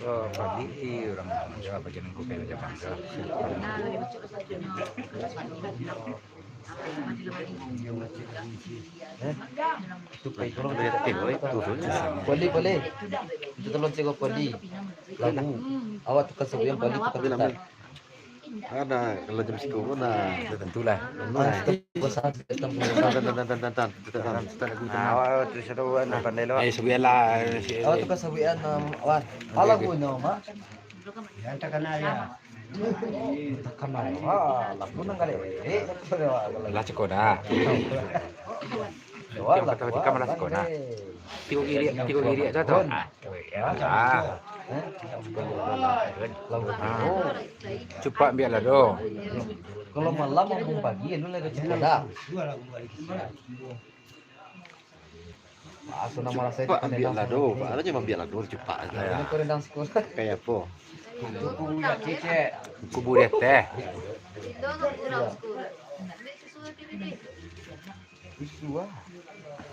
Oh, pagi urang Jawa bagian Kutai macam mana? Poli, poli. Itu tolong cek poli. Lagu. Awak tukar sabuik, poli tukar gitar. Ada, kalau jam siko pun dah. Tentulah. Nah, itu bosan, sistem bosan. Tan, tan, tan, tan, tan, tan. Tan, tan, tan, lagu tenang. Awak tu satu wan pandai lo. Eh, sabuik lah. Awak tukar sabuik, um, wan. Apa lagunyo, Mak? Yang terkenal ya. Takkan malu. Ah, lagu nang kali. Eh, lah ceko dah. Yang pertama tikam lah ceko dah. Tigo giriak, tigo giriak tu, tu. Ah, ya. Ah. Cupak biaklah tu. Kalau malam maupun pagi, lu lagi cupak dah. Cupak ambiak lah do, Pak. Alah jangan ambiak lah do, cupak. Ini kurang sekolah. Kayak apa? Kubu di ateh. Isu ah.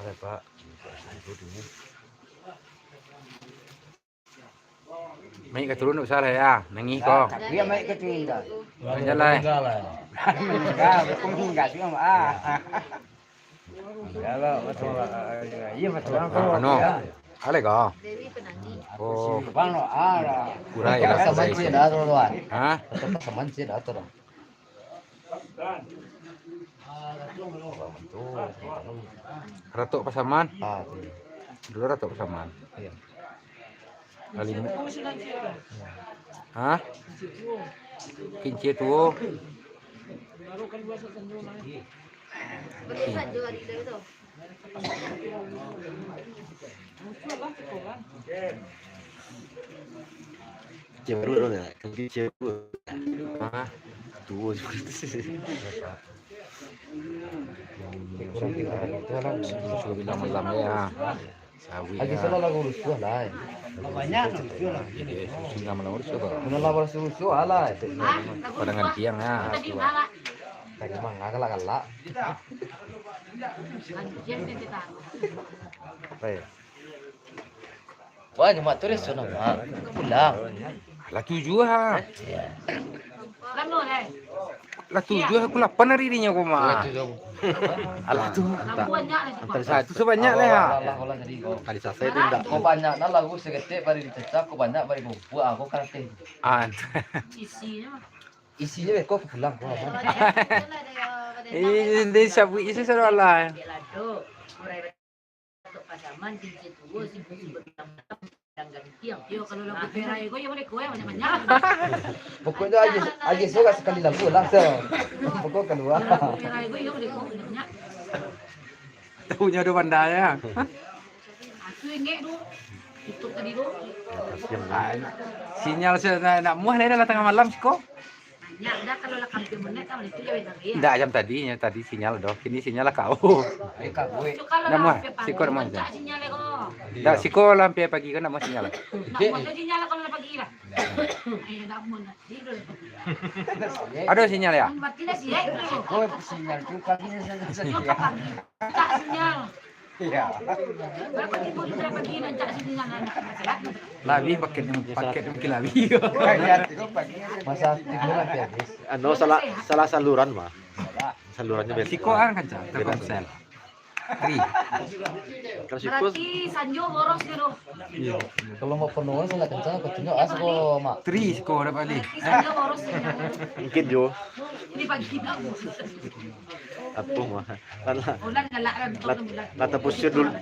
Ada, Pak. Naik ka turun usah lah ya. Nangih ko. Dia naik ka turun dah. Jalan. Meninggal, bukan meninggal juga, ah. Kalau betul, iya betul. Anu, ale ko. Oh, kurai lah. Sama cina tu, Tuan. Hah? Sama cina tu, Tuan. Ratok Pasaman? Ah, tu. Dulu Ratok Pasaman. Iya. Lalu, hah? Kincia tuo. Kincia baru tu, kan kincia baru. Hah? Tuo. Sudah bilang malam ya. Sawi. Lagi lah. Salah lagu rusuh lah. Banyak rusuh lah. Jadi, susu nama lagu rusuh kok. Mana lah rusuh, rusuh lah. Padangan tiang lah. Tadi mah galak-galak. Baik. Wah, Jumat tu resto nama. Pulang. Lah tujuah, ha. Lah tujuah, pukul lapan hari dinyo ko, mah. Alah tu. Antah, antah tu sabanyak lah, ha. Kali sasai tu ndak. Ko banyak nah lagu saketek bari dicacah, ko banyak bari bumbuak, ko karateh. Ah, antah. Isinyo beko pulang ko. Eh, dia sabuik isi sadolah. Tok Pasaman, cincin tuo, si Busu batang-batang, batang gantiang. Yo, kalau lagu Perai ko, yo, mereka yang banyak-banyak. Pokoknyo aja, aja suka sakali lagu langsung. Pokok kalua. Kalau lagu Perai ko, yo, mereka banyak-banyak. Tahunya udah pandai, ya. Aku ingat tu, tutup tadi tu. Sinyal sudah nak muah lah, dah lah tangah malam siko. Ndak, kalau lah hampir menit, kan, itu jam tadi, ya? Ndak, jam tadi, jam tadi sinyal doh. Kini sinyal lah kau. Itu kalau lah hampir pagi, rancak sinyal, ya, kok. Ndak, siko lah hampir pagi kan, ndak mau sinyal. Ndak mau sinyal kalau lah pagi lah. Ayo, ndak mau, ndak. Tidur. Ado sinyal, ya? Berarti lah siap tu. Siko sinyal tu pagi, sinyal. Rancak sinyal. Iyo. Berapa ribu tu, berapa gigi rancak sini, nak, nak, nak, nak. Labiah paket, paket mungkin labiah. Masa tidur nanti habis. Anu, salah, salah saluran, mah. Salurannyo beda. Siko an kancang, beda. Telkomsel. Tri. Kalau siko berarti Sanjo boros dia tu. Iyo. Kalau mau penuh, salah kencang, kencang, ah, siko, Mak. Tri, siko dapat bali. Berarti Sanjo boros dia. Mungkin jo. Ini pagi dah. Apo, mah? Lah, lah, lah tapusir dulu.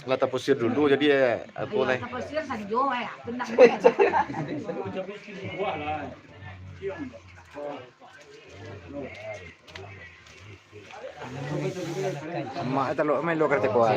Lah tapusir dulu, jadi, eh, apo, Lai? Tapusir sajo, eh, aku nak. Mak talok main lo karate kuah.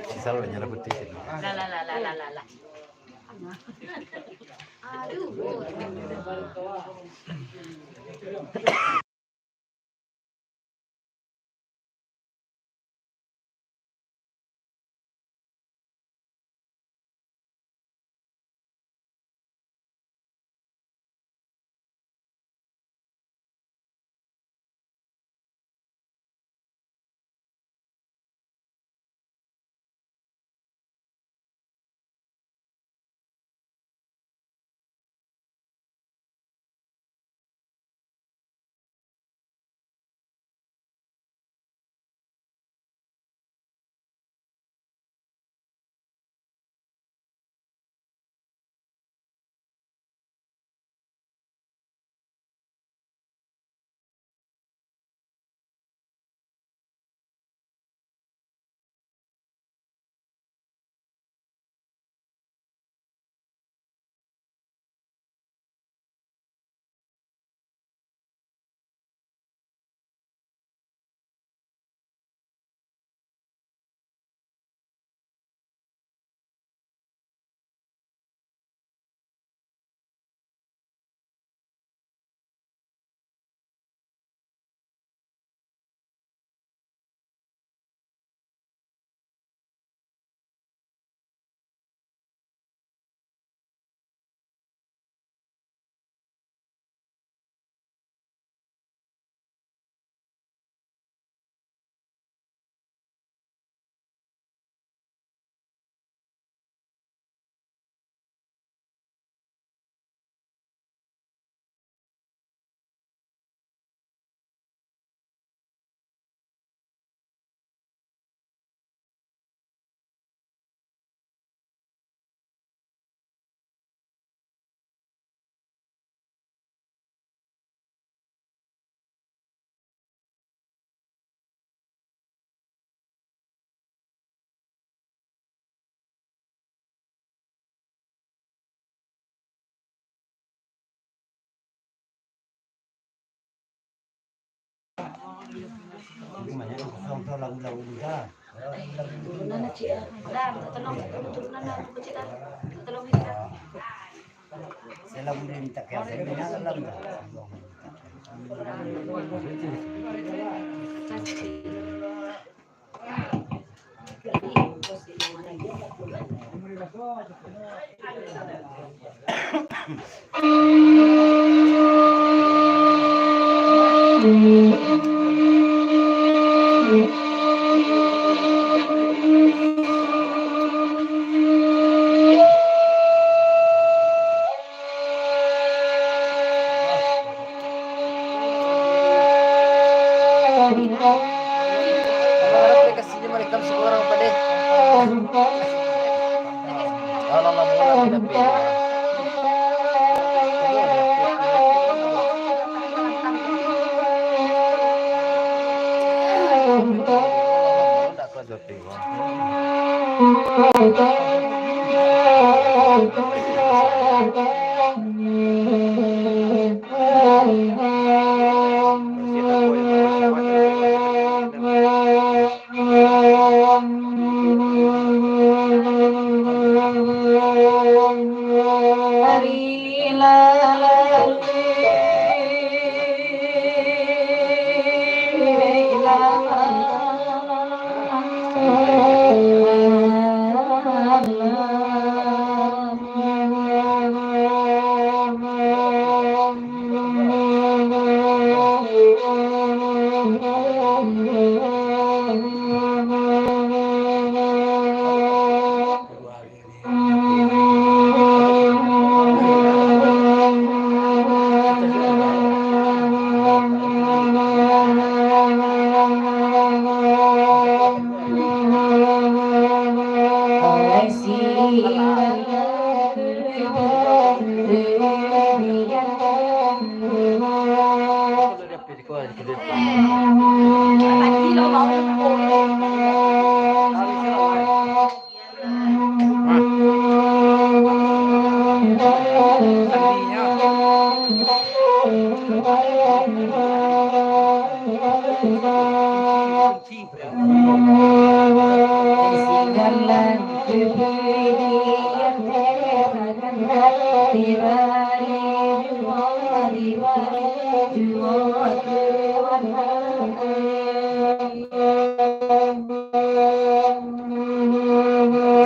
Sisal udah nyala putih. Lah, lah, lah, lah, lah, lah. Turunan aja, ah. Dah, minta tolong. Turunan aja, Cik, dah. Minta tolong, Cik, dah. Saya lah boleh minta ke saya, minta tolong dah. Aplikasinya merekam suara, Pak, deh. Alah, lah, mula, mula, mula.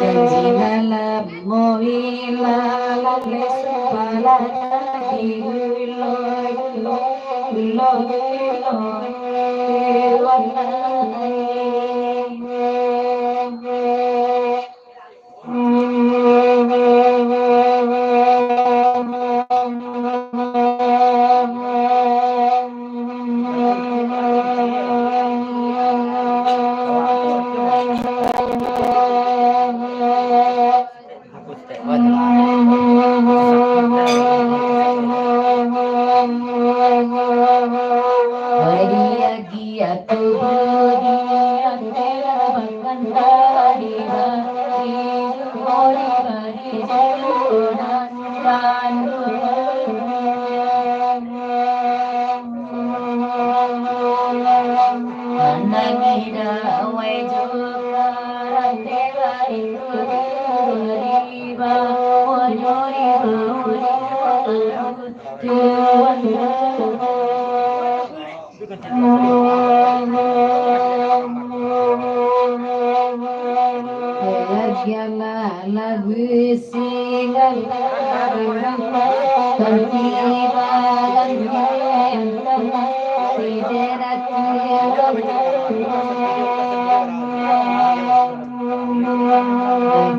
Janji dalam mobilan, sumpah lah jadi gilo, gilo, gilo, gilo, gilo.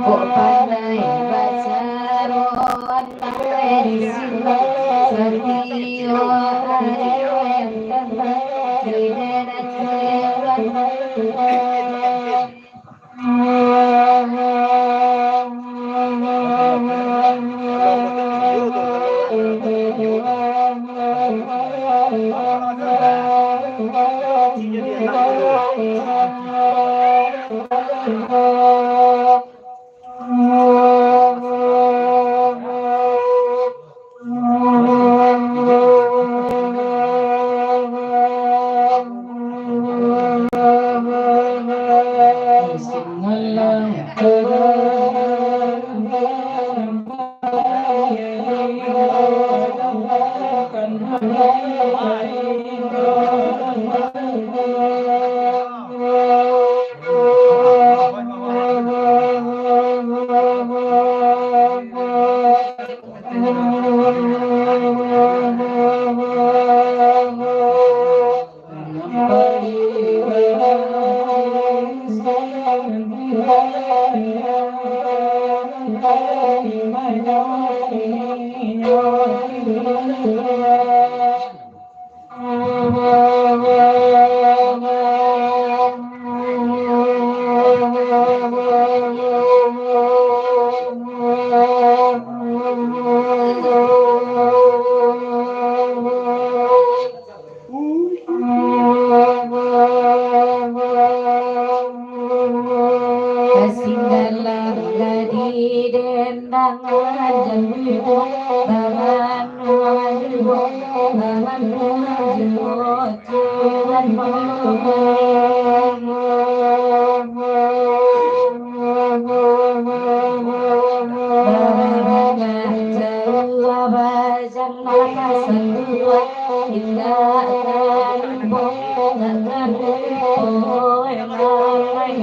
Kok pandai bacaro. Kasinggalan gadi den dangan jambu, baranua juo, baranua juo, cuman. Barabangah jauah bajalan sadua, indak talupo, indak talupo, oi, lalai.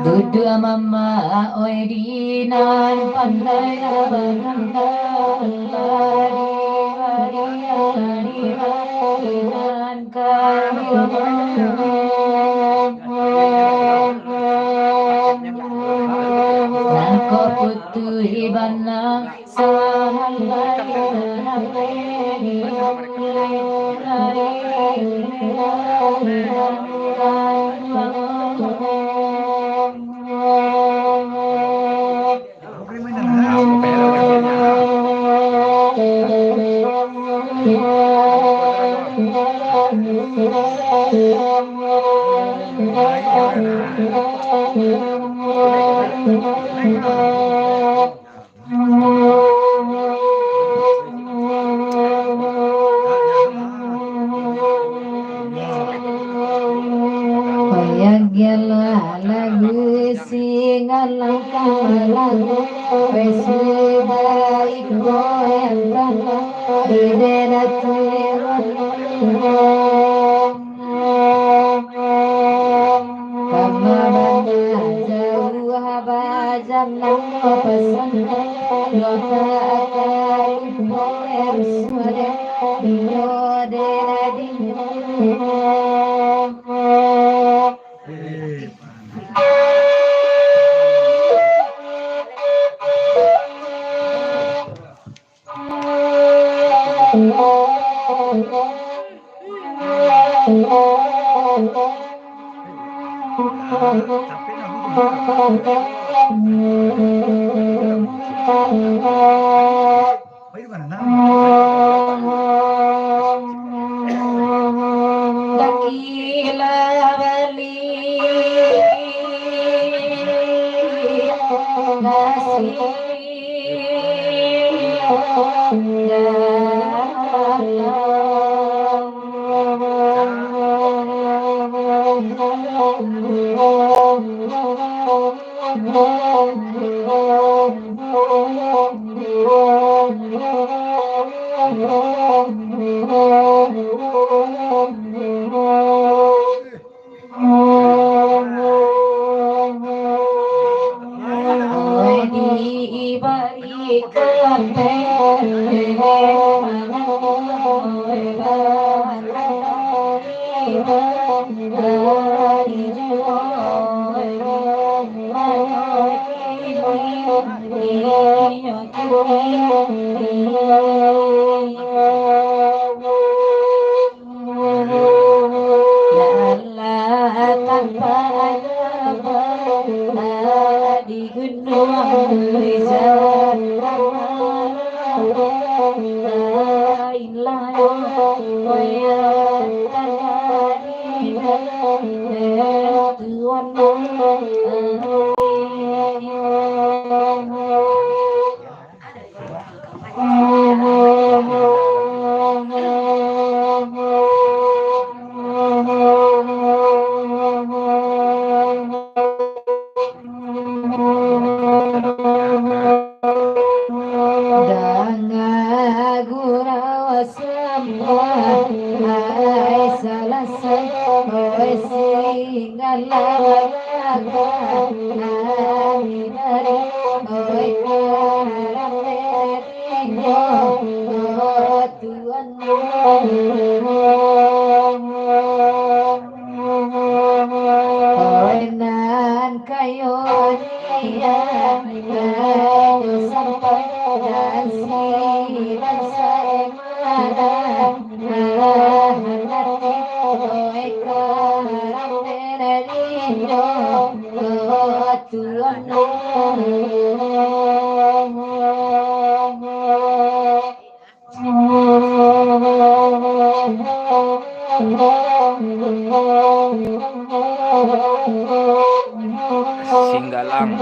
Duduak mamak, oi, di nan pandai barandau, bari, bari, bari, bari nan karunia. Nan ko putuih bana. Payagialah lagu, singalah lagu, wes sudah iko yang kalah, ide datu. Kama bana jauah bajalan, pasan doa akan bersuara, inyo dek dinyo. Dakilah bali kasih. Danga gurau sambah, ai salasai, oi singgalah balakang, ami dari, oi karang derinyo, oh Tuhan. Oi nan kayo nian, kayo sampai nasi bansa emadan, alah hati, oi karang derinyo, oh Tuhan. Singgalang.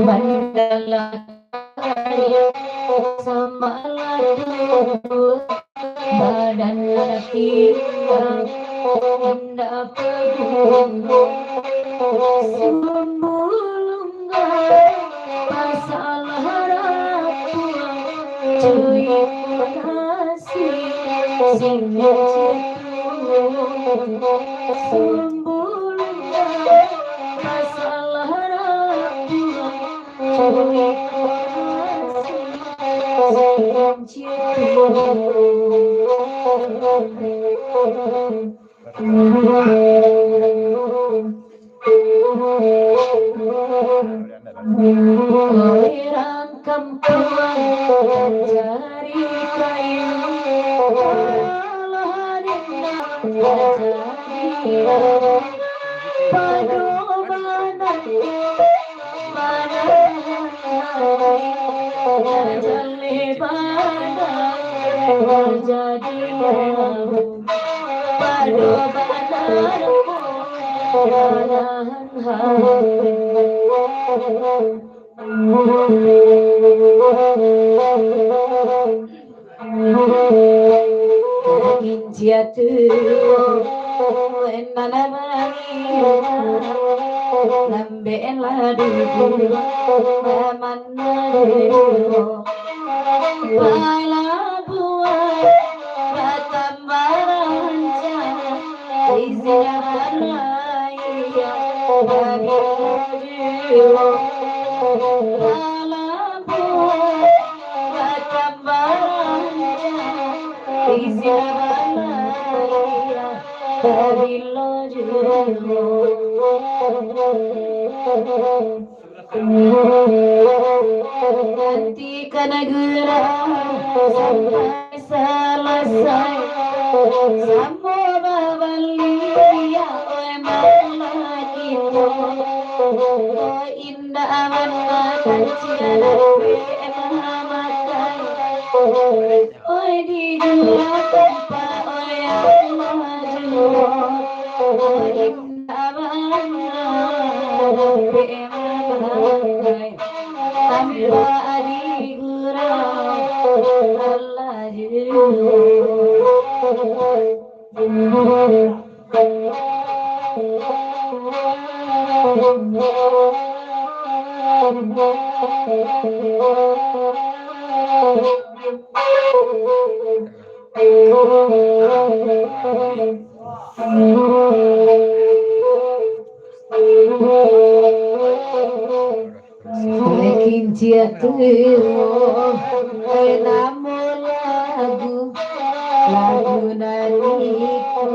Mandala samalah duo, badan ati indak paguno. Sumbulungga masalah rapuang, cuy punasi sing citu. Sumbulungga masalah rapuang, Urang kampuang mancari kayu, alah dendam tajadi. Pado bana, bana, jaleh bana, tajadi. Pado bana, bana. Kincia tu, nan mangira, lambeklah dudu, mamanah dudu. Palabuah batambah rancak, izin balai. Nanti ka nagara sampai salasai, samo babaliak, oi, malah kito. Oi, indak bana kancil, oi, makai. Oi, dijua tampak, oi, Allah jua. Oi, indak bana dapek makai. Tanpa adi gurau, Allah jua. Kinciak tu, eh, namo lagu, lagu nan iko,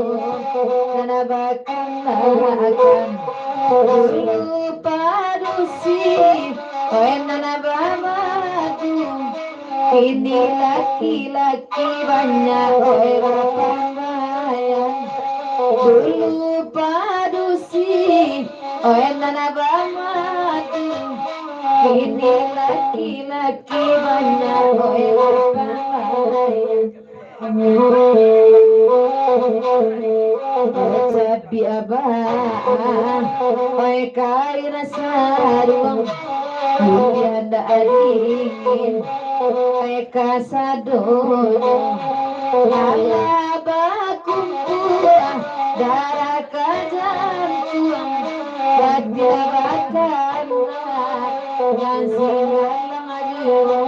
nan bakanakan dulu padusi, eh, nan bamadu. Kini laki-laki banyak, eh, bapambayang. Dulu padusi, oi, nan bamadu, kini laki-laki banyak, oi, bapambayang. Tapi abah, oi, kain saruang, hujan dak dingin, oi, kasadonyo. Alah bakumpua darah ka jantuang, batin bakana nan siralang juo.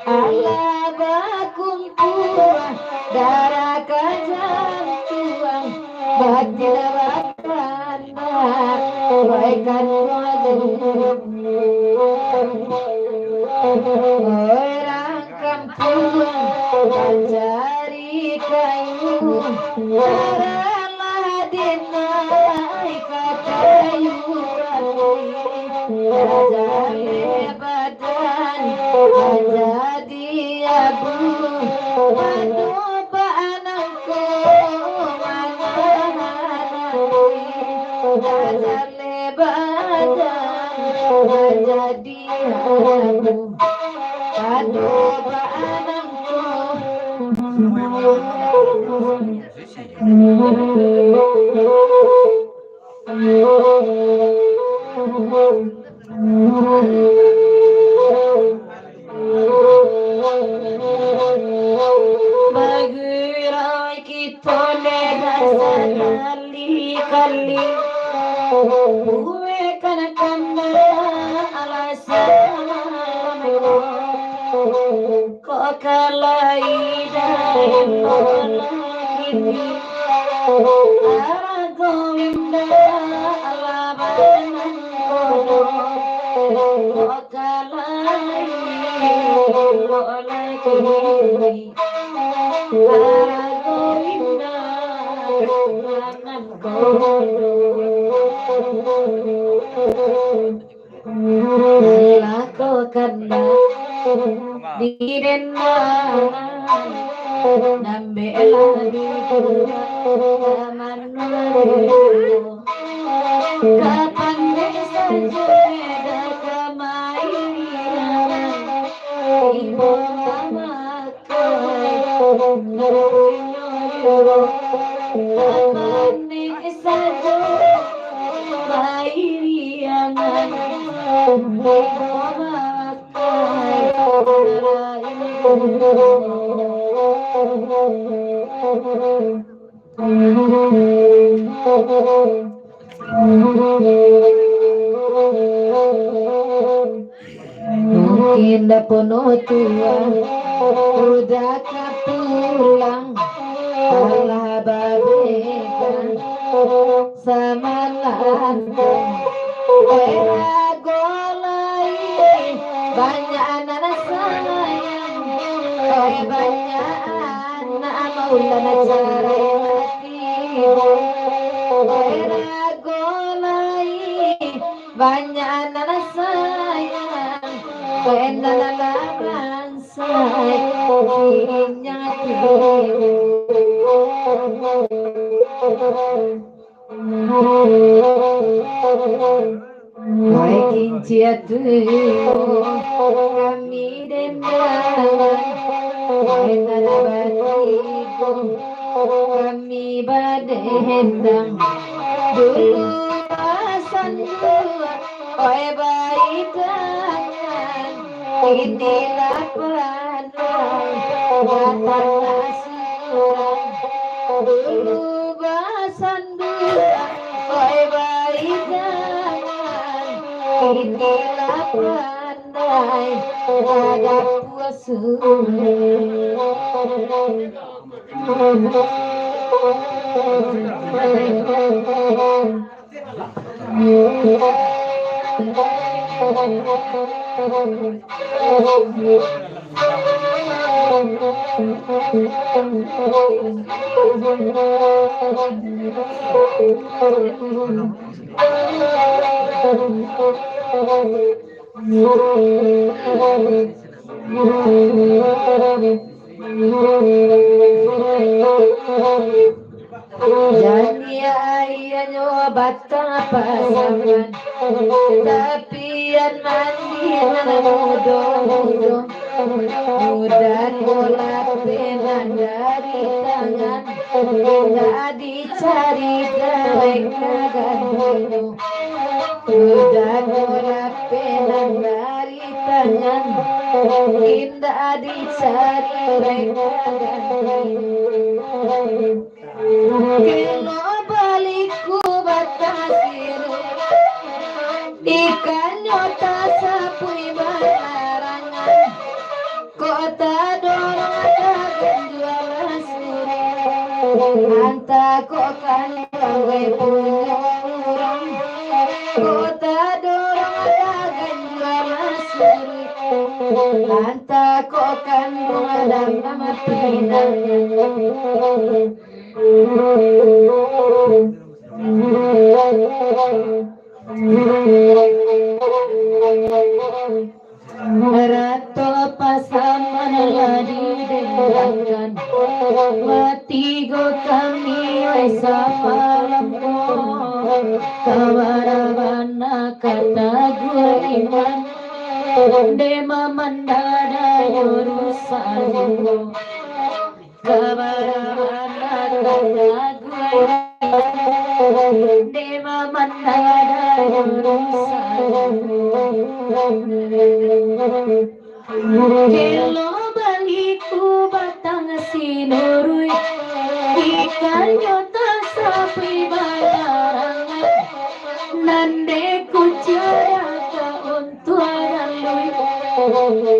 Alah bakumpua darah ka jantuang, batin bakana, oi, kanduang juo. Urang kampuang mancari kayu, urang lah dinai ka kayu api. Raja badan manjadi abu, ado bak nangko manahan api. Raja badan manjadi abu, ado bak nangko. Bagurau kito ndak sakali-kali, buek kana-kana alasan. Kok ka lai dari molah kini, arago indak lah banang kono. Kok ka lai molah kini, arago indak lah banang kono. Lako kandak di dendangan, nambeklah di kurang zaman dulu. Kapan dek sajo eda kamairian, ibo mama Manih sajo bairiangan. Mungkin dah pono tuan, udah ka pulang, alah babega. samalam. Oi rago lai, banyak nan sayang. Oi banyak anak maulan carai mati. Oi rago lai, banyak nan sayang. Oi nan larang. Wai kincia tu kami dendangan, wai tanah batigo kami badendang. Dulu basandua, oi baidangan, inilah pandai batang surang. Dulu basandua, oi baidangan, inilah pandai badapua surang. Jadi aianyo batang pasangan, tapian mandi nan mudo-mudo. Muda ko lapeh nan dari tangan, indak dicari dek gadonyo. Muda ko lapeh nan dari tangan, indak dicari dek gadonyo. Kelo baliku batang sirih, ikannyo tasapuik balarangan. Kok tadorong taganjua surang, antah kok kanduang gai punyo urang. Kok tadorong taganjua surang, antah kok kanduang dalam pinang. Rato pasaman lah didendangkan, batigo kami wai samalam ko. Kabana-bana ka taguah iman, dek mamandang dayo rusak juo. Kabana-bana ka taguah iman, dek mamandang dayo rusak juo. Kelo baliku batang sinuruik, ikannyo tasapuik balarangan. Nan dek kuciang ka untuang laluik,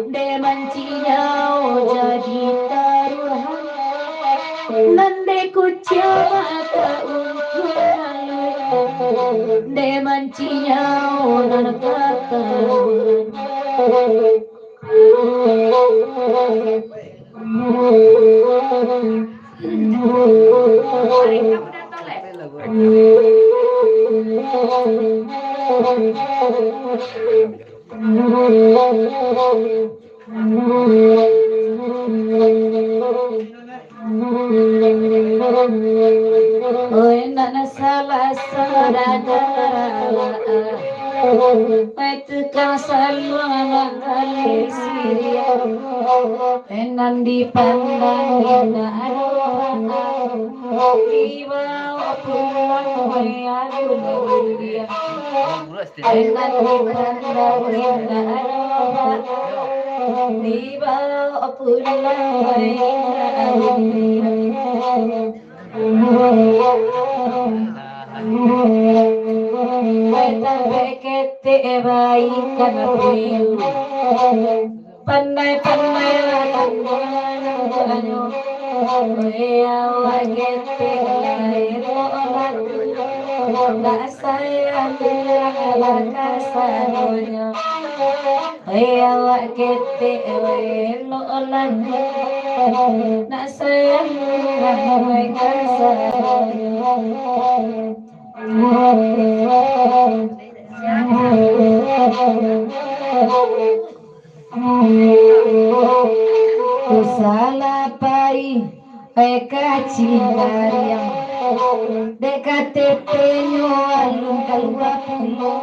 dek manciang nyawo jadi taruhan. Nan dek kuciang ka untuang laluik, dek manciang nyawo nan ka taruhan. Oi, nan salah sadadara, pai tukang saluang manggali siriah. Oi, nan dipandang indak ado, dibao pulang, oi, ado dulia. Enan dipandang indak ado, dibao pulang indak ado. Oi, tampek ketek baikan pilu. Pandai-pandai lah tantangan buahnyo. Oi, awak ketek lah elok lah tu. Nak sayang lah ka sadonyo. Weh, awak ketek, weh, elok lah. Nak sayang lah, weh, ka sadonyo. Usahlah pai, eh, ka Cingariang. Dek K T P-nyo alun kalua pulo.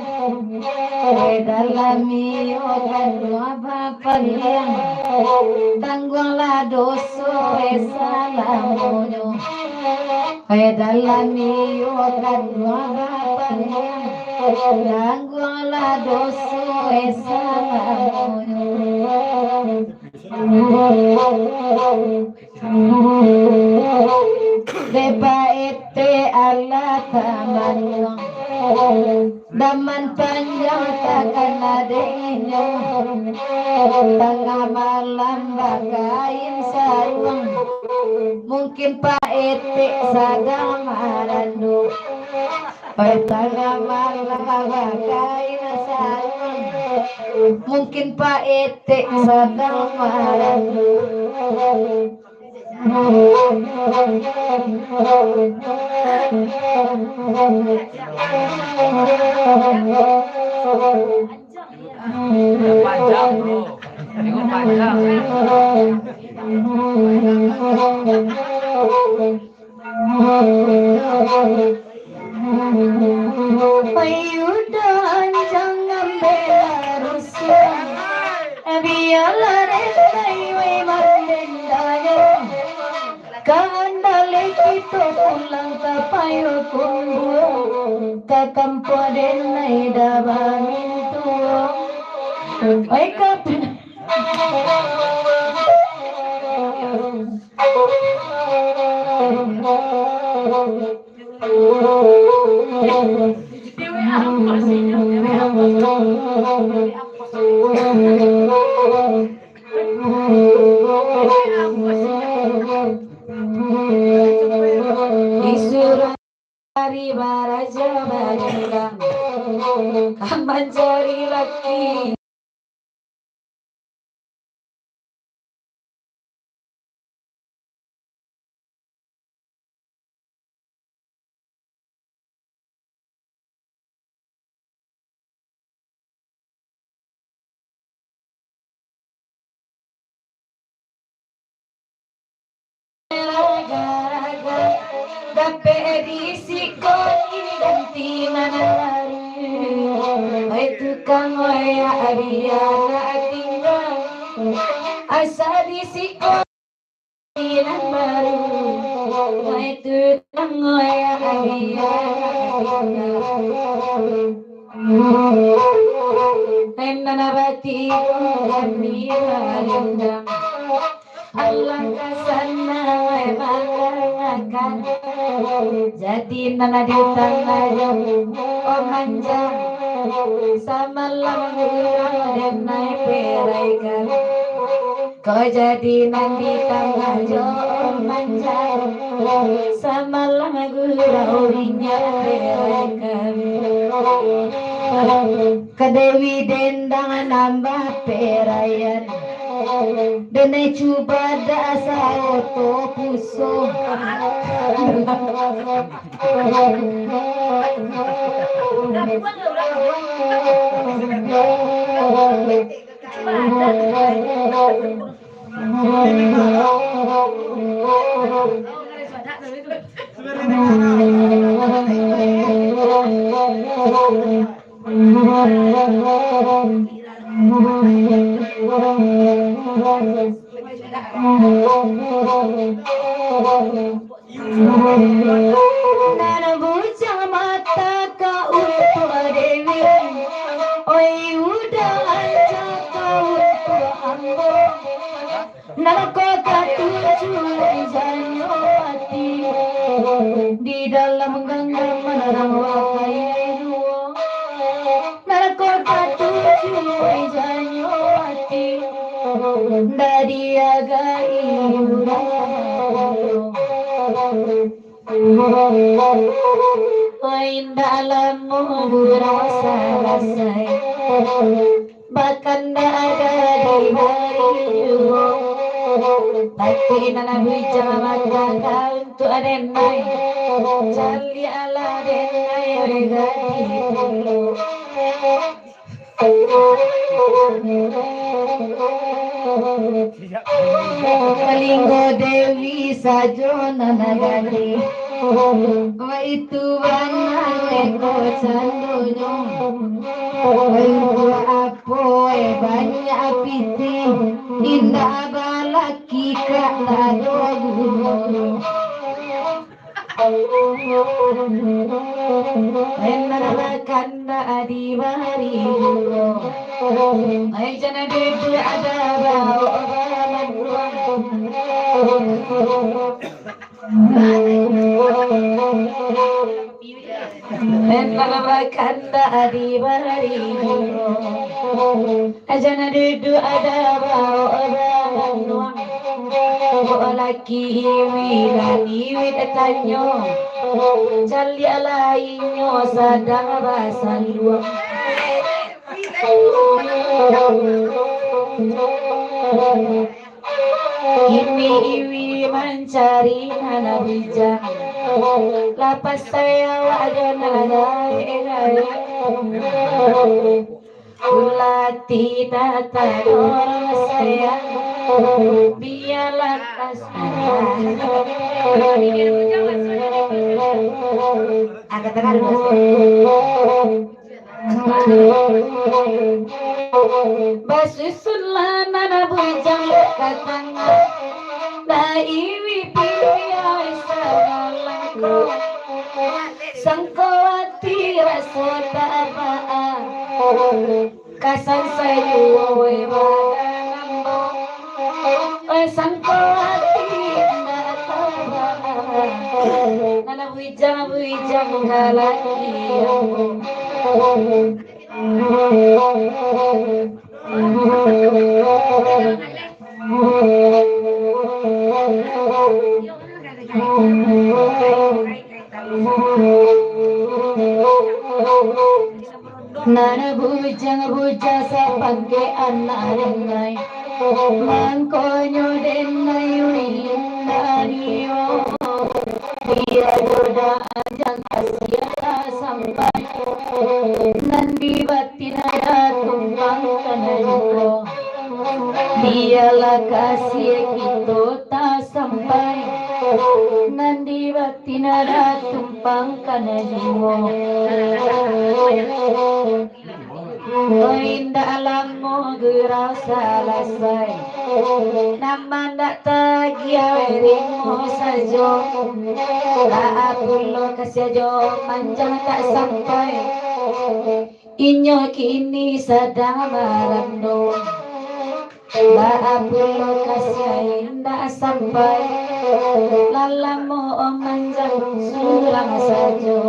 Eh, dalam iyo kalua bapaliang. Tangguanglah doso, eh, salamonyo. Eh, dalam iyo kalua bapaliang. Tangguanglah doso, eh, salamonyo. Dek Pak Etek alah tamanuang. Daman panjang takana dek inyo. Tangah malam bakain saruang. Mungkin Pak Etek sadang marando. Pai tangah malam bakain saruang. Mungkin Pak Etek sadang marando. Panjang, bro. Tengok panjang. Ayu dan jangan bela rusuh. Biarlah rendah iwe mandendanya. Kandak lai kito pulang ka Payokumbuah, ka kampuang denai dah bamintuo. Oi, ka-, Disuruah dari baraja balinggang, ka mancari laki. Dapek di siko ini ganti nan baru. Oi tukang oyak, bia nak tingga. Asa di siko nan baru. Oi tukang oyak, bia nak tingga. Nan abati kami balindang. Alangkah sanang mandangakan. Jadi nan di tangah jo, oh manja, samalam gurau den nai peraikan. Kok jadi nan di tangah jo, oh manja, samalam gurau inyo peraikan. Ka Dewi Dendang nambah peraian. Denai cuba dak saoto puso. Nan bujang mata ka untuak Dewi, oi udah ancak ka untuak ambo. Nan ko katuju ijanyo ati, di dalam ganggaman rang wakai duo. Nan ko katuju ijanyo ati, ndak diagai urang. Indak lamo gurau salasai, bakandak ada dibari juo. Tapi nan bujang mangko ka untuak denai, caliaklah denai gadih pulo. Linggo Dewi sajo nan gadih, baitu bana iko candonyo. Untuak apo, eh, banyak pitih, indak balaki kak nado gunonyo. Nan bakandak dibari juo. Ai, jan duduak ada baok balanduang. Nan bakandak dibari juo. Jan duduak ada baok balanduang. Kok laki Iwi nan Iwi tanyo, caliaklah inyo sadang basaluang. Kini Iwi mancari nan bujang, lah pasai awak jo nan gaek-gaek. Ulati datang orang sayang, biarlah kasih. Angkat tangan, Mas. Basusunlah nan bujang ka tangah, nan Iwi piliah sabalangkah. Sangko ati raso tabaa, kasan sajuo wai badan ambo. Wai sangko ati indak tabaa, nan bujang-bujang ka laki ambo. Nan bujang-bujang sapangkek anak denai, mangkonyo denai win dario. Dia doda anjang kasiah sampai, nan di batin ada tumpang kana juo. Biarlah kasiah kito tasampai, nan di batin ada tumpang kana juo. Indak lamo gurau salasai, nan mandak tagiah rimo sajo. Baa pulo kasiah jo manjang tak sampai, inyo kini sadang marando. Baa pulo kasiah indak sampai, lah lamo manjang surang sajo.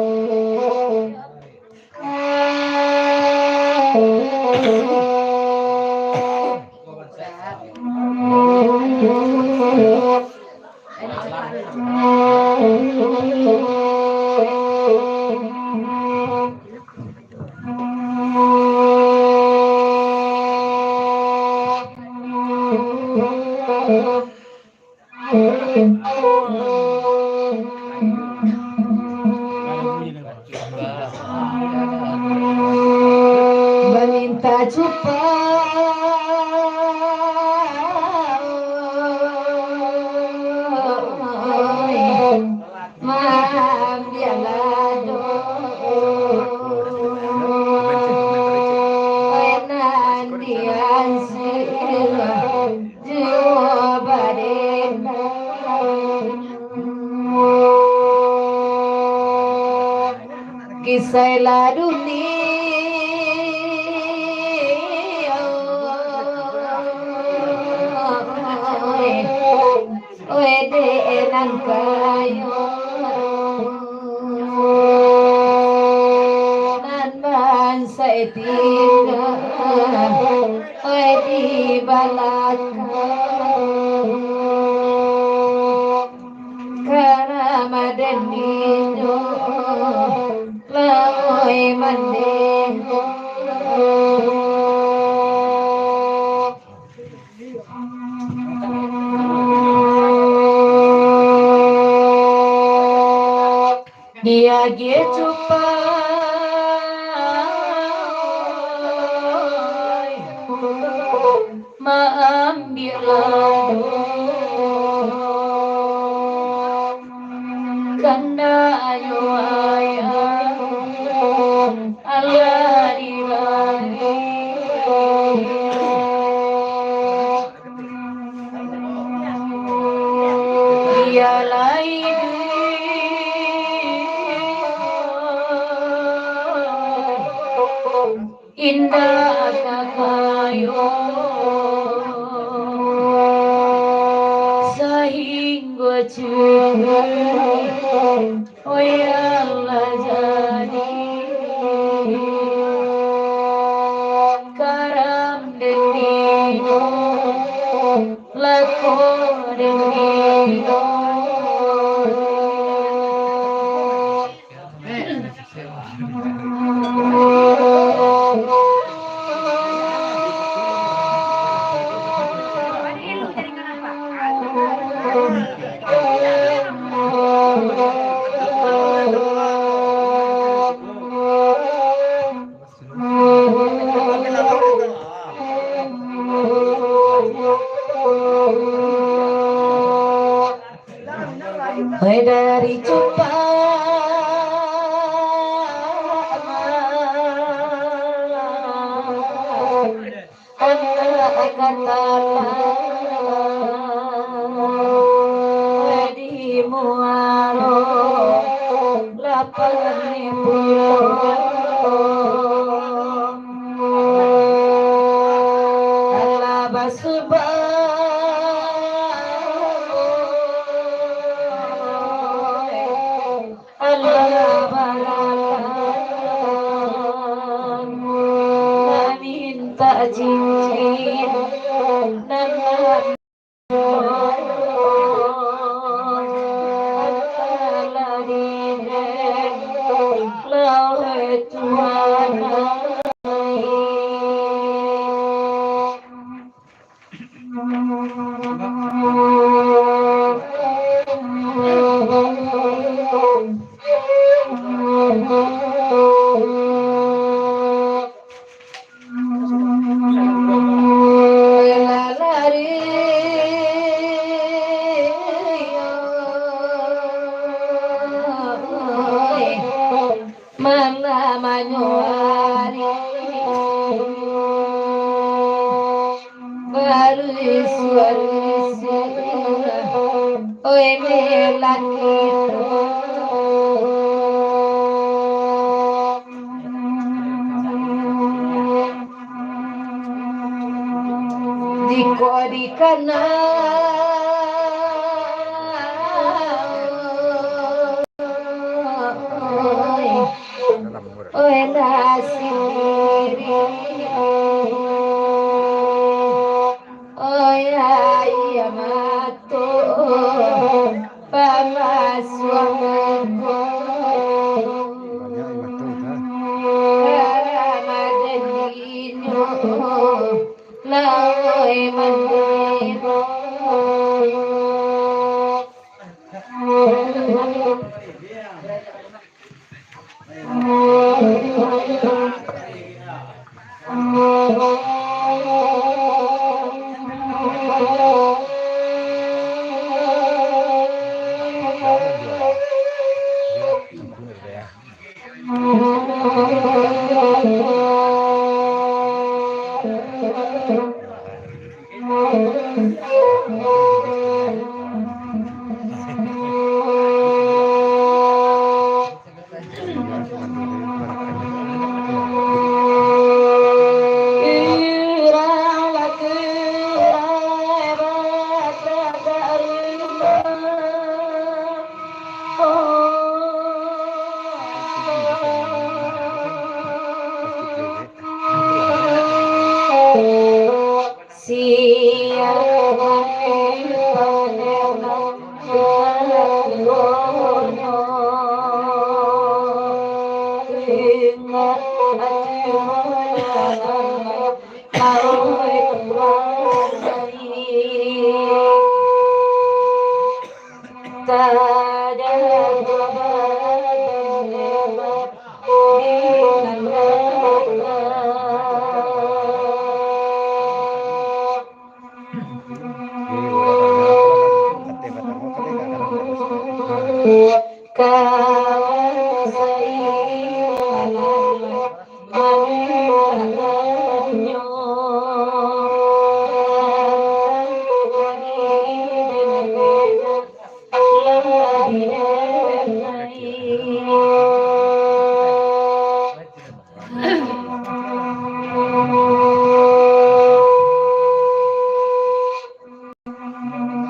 Baminta cupa, maambialah doh, nan diansilah. Juo badenai. Kisailah dunia, wede nan kayo, nan bansai tingga. Oi, di balakang, karamadan inyo, Lai mandeh. Diagiah cupai maambiak lambu. Kandak ayo ai alah dibagi. Bialah iduik indak ka kayo, sahinggo cukuik. Oh ya Allah, jadi karam den minum, lako den minum. Oi, dari cupak anak katalah di muaro lapan pulau. Alah basuba Allah barakan, mamintak cincin nan Malam manyuari, barusuah-rusuah, oi, lelaki tu. Jikok dikanai Oi, nasib diri. Oi, aia mato. Pamasuang ko. Karamadan inyo. Lai mandiro.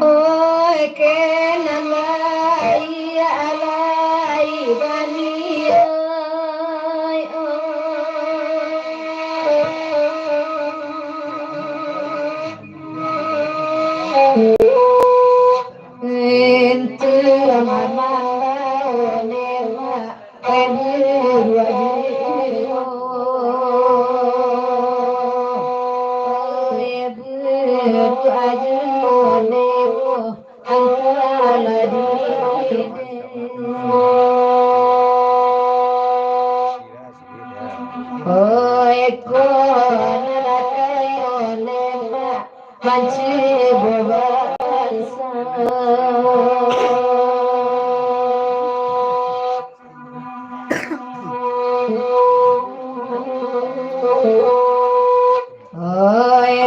Oi, kenalai alai bani, oi, oi. Ente mamandau nengok. Mancubo bansa. Oi,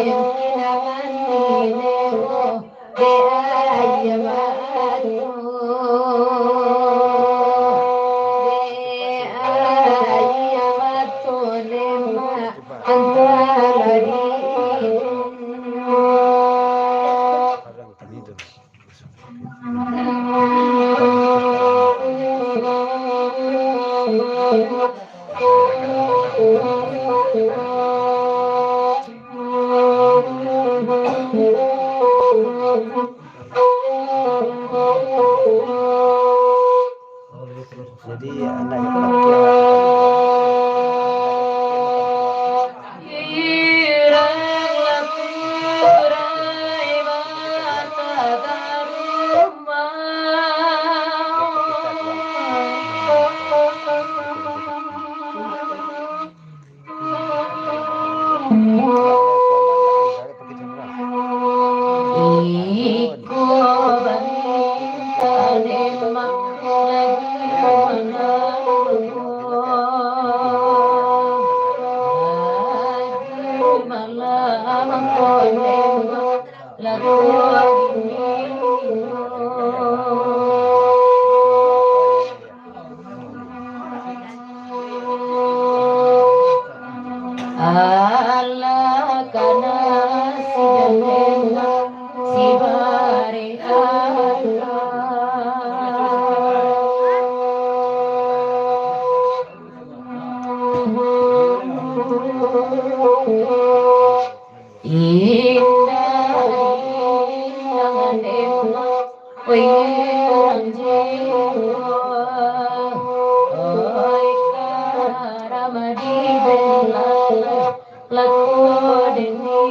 mungkin aman di lewo, de ayah bato, de ayah bato lemak. Jadi, anak yang Alah kana si jandela si bareh alah. Indak, indak, indak, oi, urang jiwa, oi, karamah di bela, lako demi.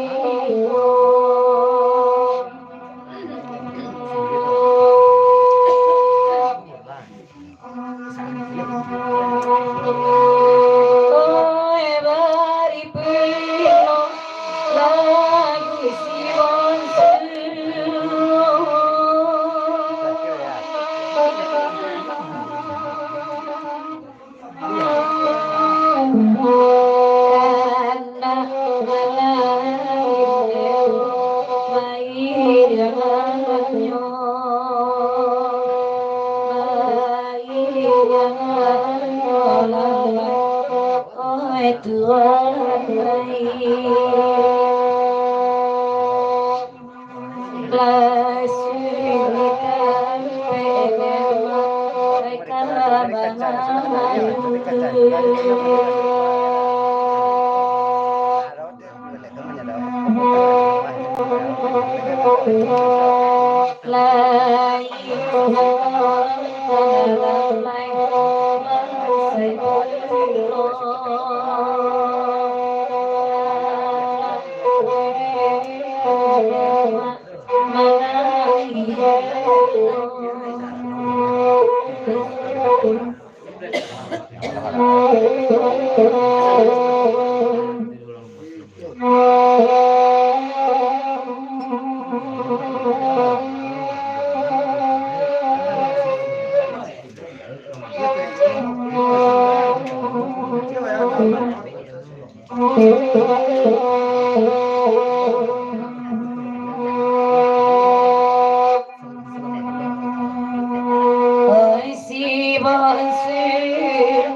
Oi, si bonsu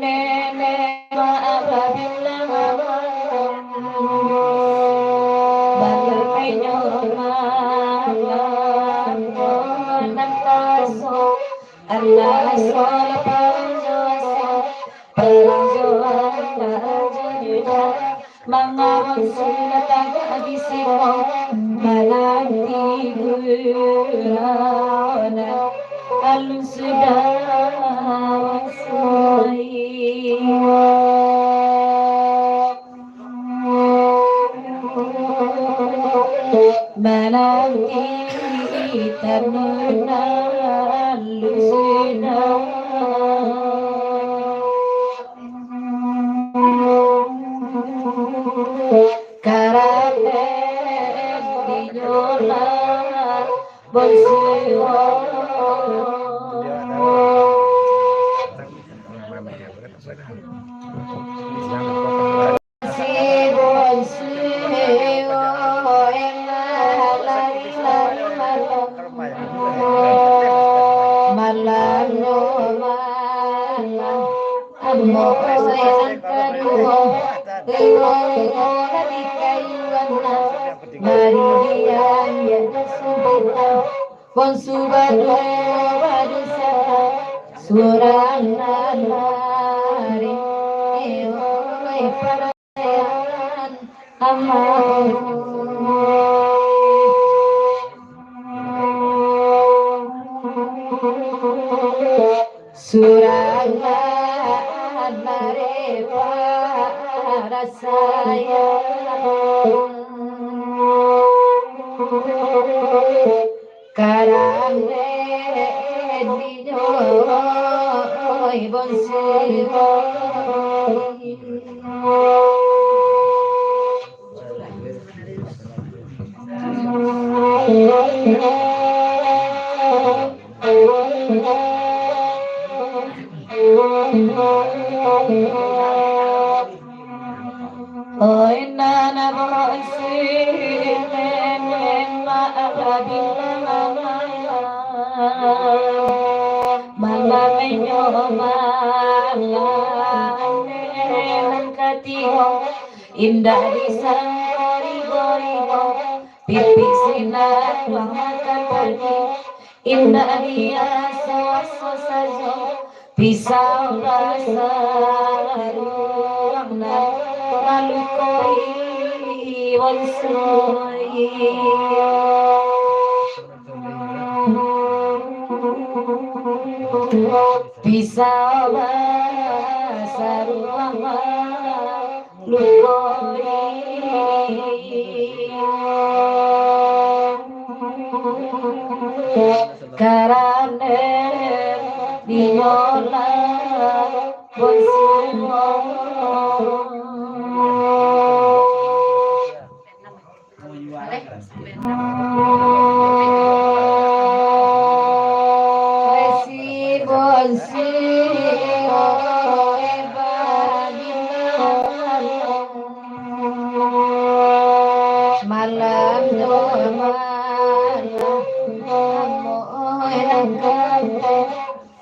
nenek, maaf apabila malam. Balapenyo malam nan taso, anak solah paranjo asa, paranjo anak jadi dah. Mangawon sudah tagak di siko, mananti gurau, alun sudah wasai. Mananti tanunan alun sudah. Karate dinyolah bonsu. Si bonsu elah lari-lari malam. Malamnyo malam, ambo nan kaduo, iyo, iyo lah di kayuan lah. Mari diam, iyo lah sudah. Bonsu baduo, baduo salah, surang nan lari, iyo, iyo, para Surang marepara sayang. Karang dinyo bonsu. Oi nan bonsu, nenek, maaf apabila malam. Malam inyo malam nan katigo, indak disangko ribo-ribo, pipik sinan pamakan padi, indak diaso-aso sajo, pisau basaruang nan malukoi bonsu. Pisau basaruang malukoi. Karano dinyo lah bonsu. Si bonsu, malam tu malam,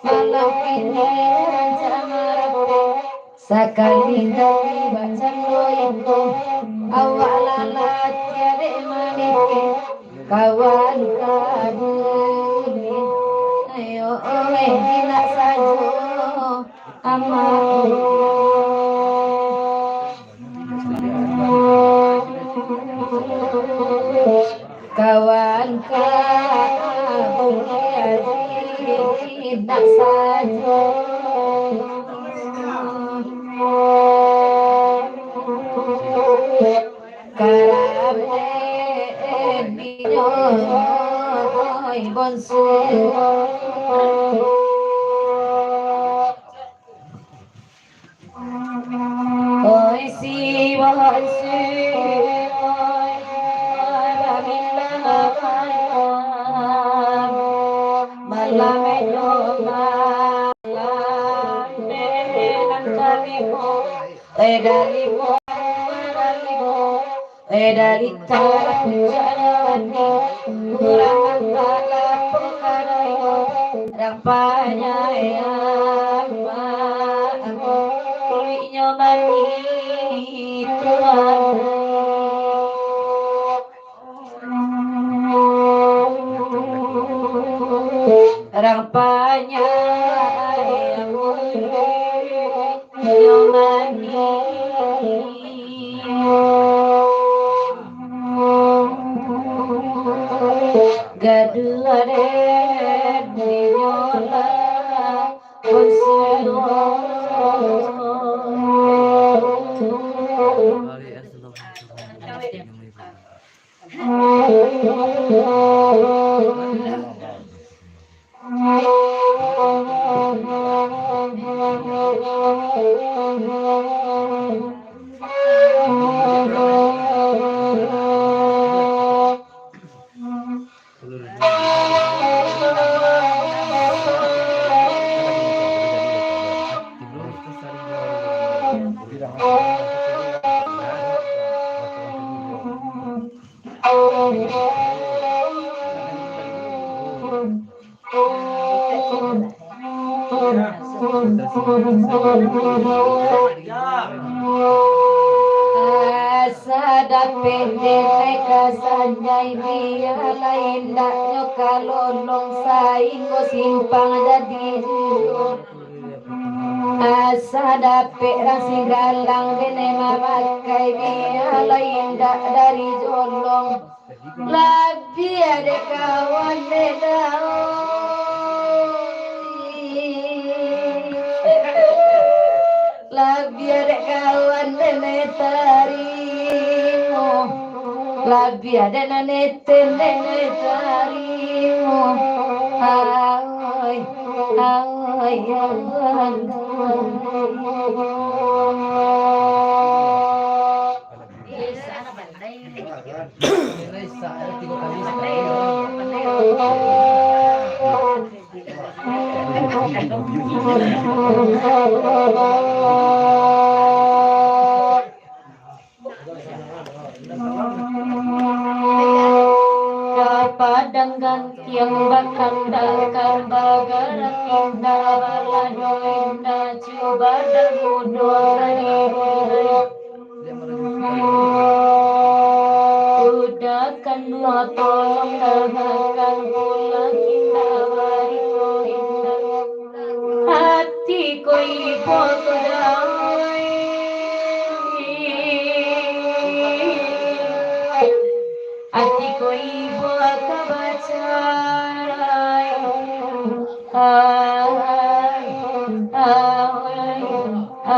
malam kini rancak marapo. Sakali-kali bacando iko, awak lalaki dek maneke, kawan kabudi, ayo, oe, jinak sajo, amah. Kawan ka bukik aji indak sajo. bonsu. Oi si, oi si, oi, malam indah malam, malam indah malam, nan kalimo, eh, dalimo, dalimo. Eh, dari tanah puncak Dawati, urang Angkala Pokarayo, urang panyayang, kuluiknyo manih, Tuhan. Urang panyayang, kuluik Yo manih. Gaduah den dinyo lah. Asa dapek denai ka sanjai, bialah indaknyo ka lolong, sainggo simpang jadi juo. Asa dapek rang sigalang, denai mamakai, bialah indak dari jolong. Labiah dek kawan denai, labiah dek kawan denai tarimo, labiah dek nan eten denai tarimo. Ai, ai, ai. Ka padang gantiang bakandakan, bagarak indak, balanyo indak, cubo dan mudo. Udah kan duo tolong dangakan, pulang indak, bariko indak. Ati ko ibo ko dai, ati ko ibo ka bacarai. Ai, ai, ai.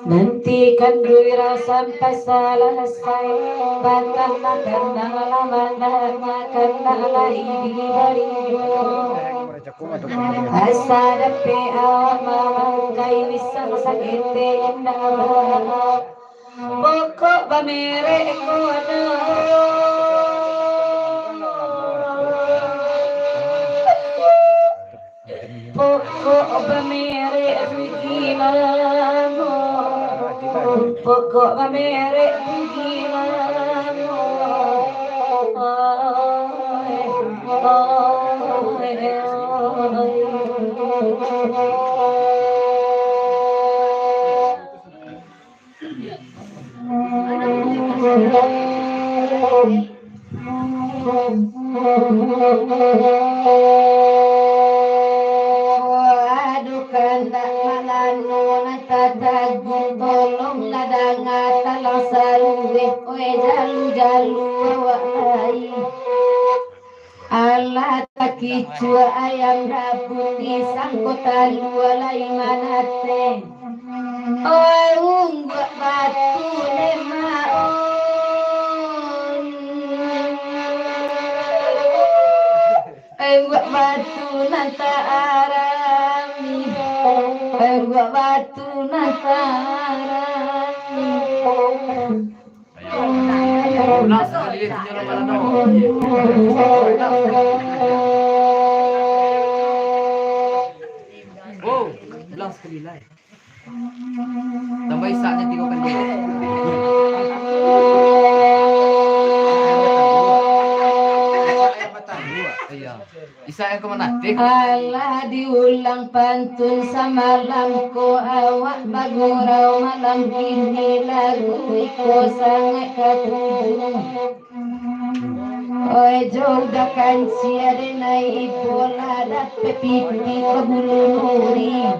Nantikan duirang sampai salasai, batang makan nang lah mandanga, kan nang lah idi barido. Asa dapek awak mamakai, wisang saketek indak baa. Pokok bamerek ko ado. Pokok bamerek rugi lamo. Pokok bamerek rugi lamo. Oi, oi, oi. Aduh, kandak malano nan tatagun, tolonglah danga talang saluruih. jalu-jalu awak lai. Alah takicuak ayam rabun, disangko talua lai manateh. Oi, ungguak batu lemak, oi. Ungguak batu nan taarami. Ungguak batu nan taarami. Ulang sakali lai, tunjuak lah, Malano. Ulang sakali lai. Oh, ulang sakali lai. Tambah isaknyo tigo kali. Iyo. Isa yang ka manateh. Alah diulang pantun samalam ko, awak bagurau malam kini, lagu iko sangaik katuju. Oi, jo udah kancia denai, ibo lah dapek pipi ka bulu nuri.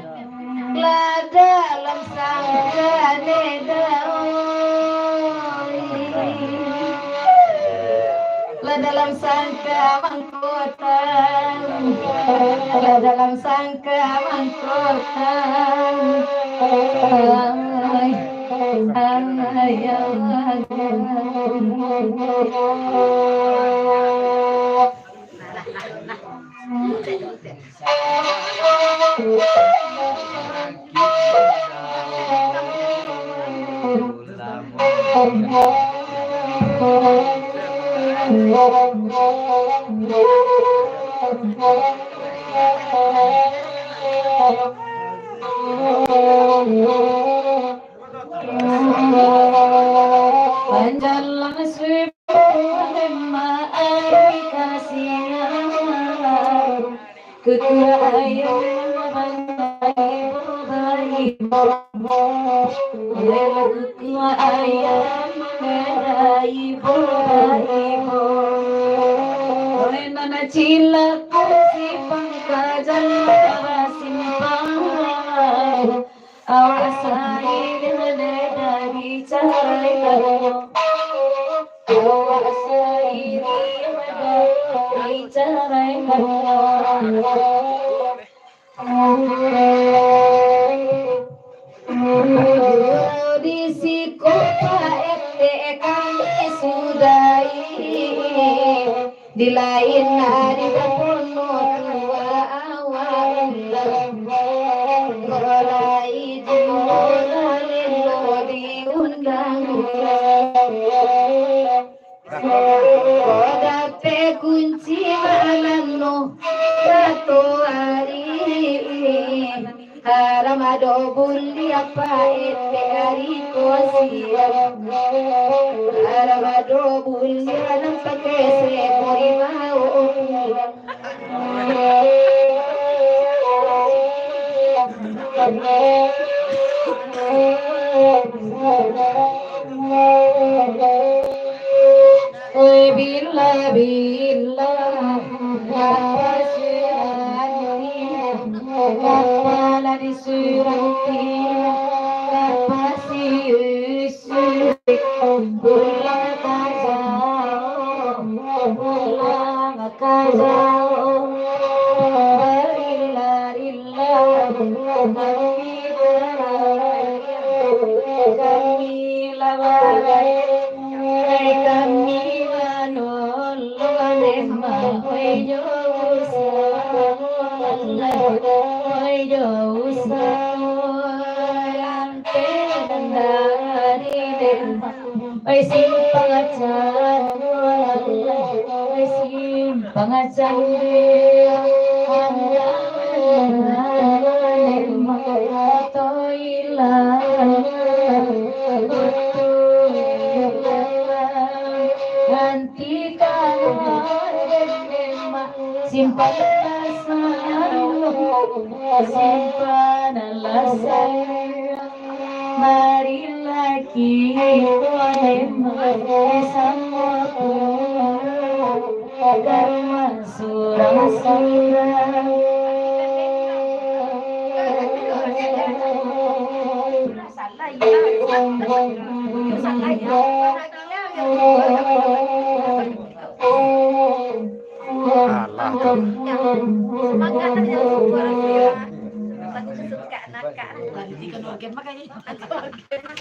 Lah dalam sangka neda, oi. Lah dalam sangka mangkotang. Lah dalam sangka mangkotang. Ai, ai, ai. Panjalang subuah ma ari ka siang, kuku ayam baibo-baibo, kuku ayam baibo-baibo. Oi, nan cilako simpang ka jalan basimpang. Awak sairiang dek dari carai karunya. Awak sairiang dek dari carai karunya. Di siko Pak R T kami sudahi. Di lain ari bapono tuo awak undang, ko lai juo lah lelo diundang urang. Ko dapek kunci malam no, kato ari. Haram ado buliah paetek ari ko siang. Haram ado buliah nan pakai sebo di bawah. Oi, bila-bila, kapa surati, kapa lah disurati, kapa si Yusuf, pulang ka jauah, pulang ka jauah, barila-rila, kami lah baraya, kami lah baraya. Ai kami manolong dek ma, oi jo usawo, oi jo usawo, yang dari dek ma, oi simpang acan, oi simpang acan dek, angga dek ma, toilah. Nanti kaluar dek ma, simpan alasan, simpan alasan. Marilah kito dek ma, samo pulang ka rumah surang-surang. Salah, ya. Salah, ya. Alah, kau. Semangat lah, jangan lupa lah, ya. Lagu kesukaan akak. Lagi tiga organ makanya. Organ.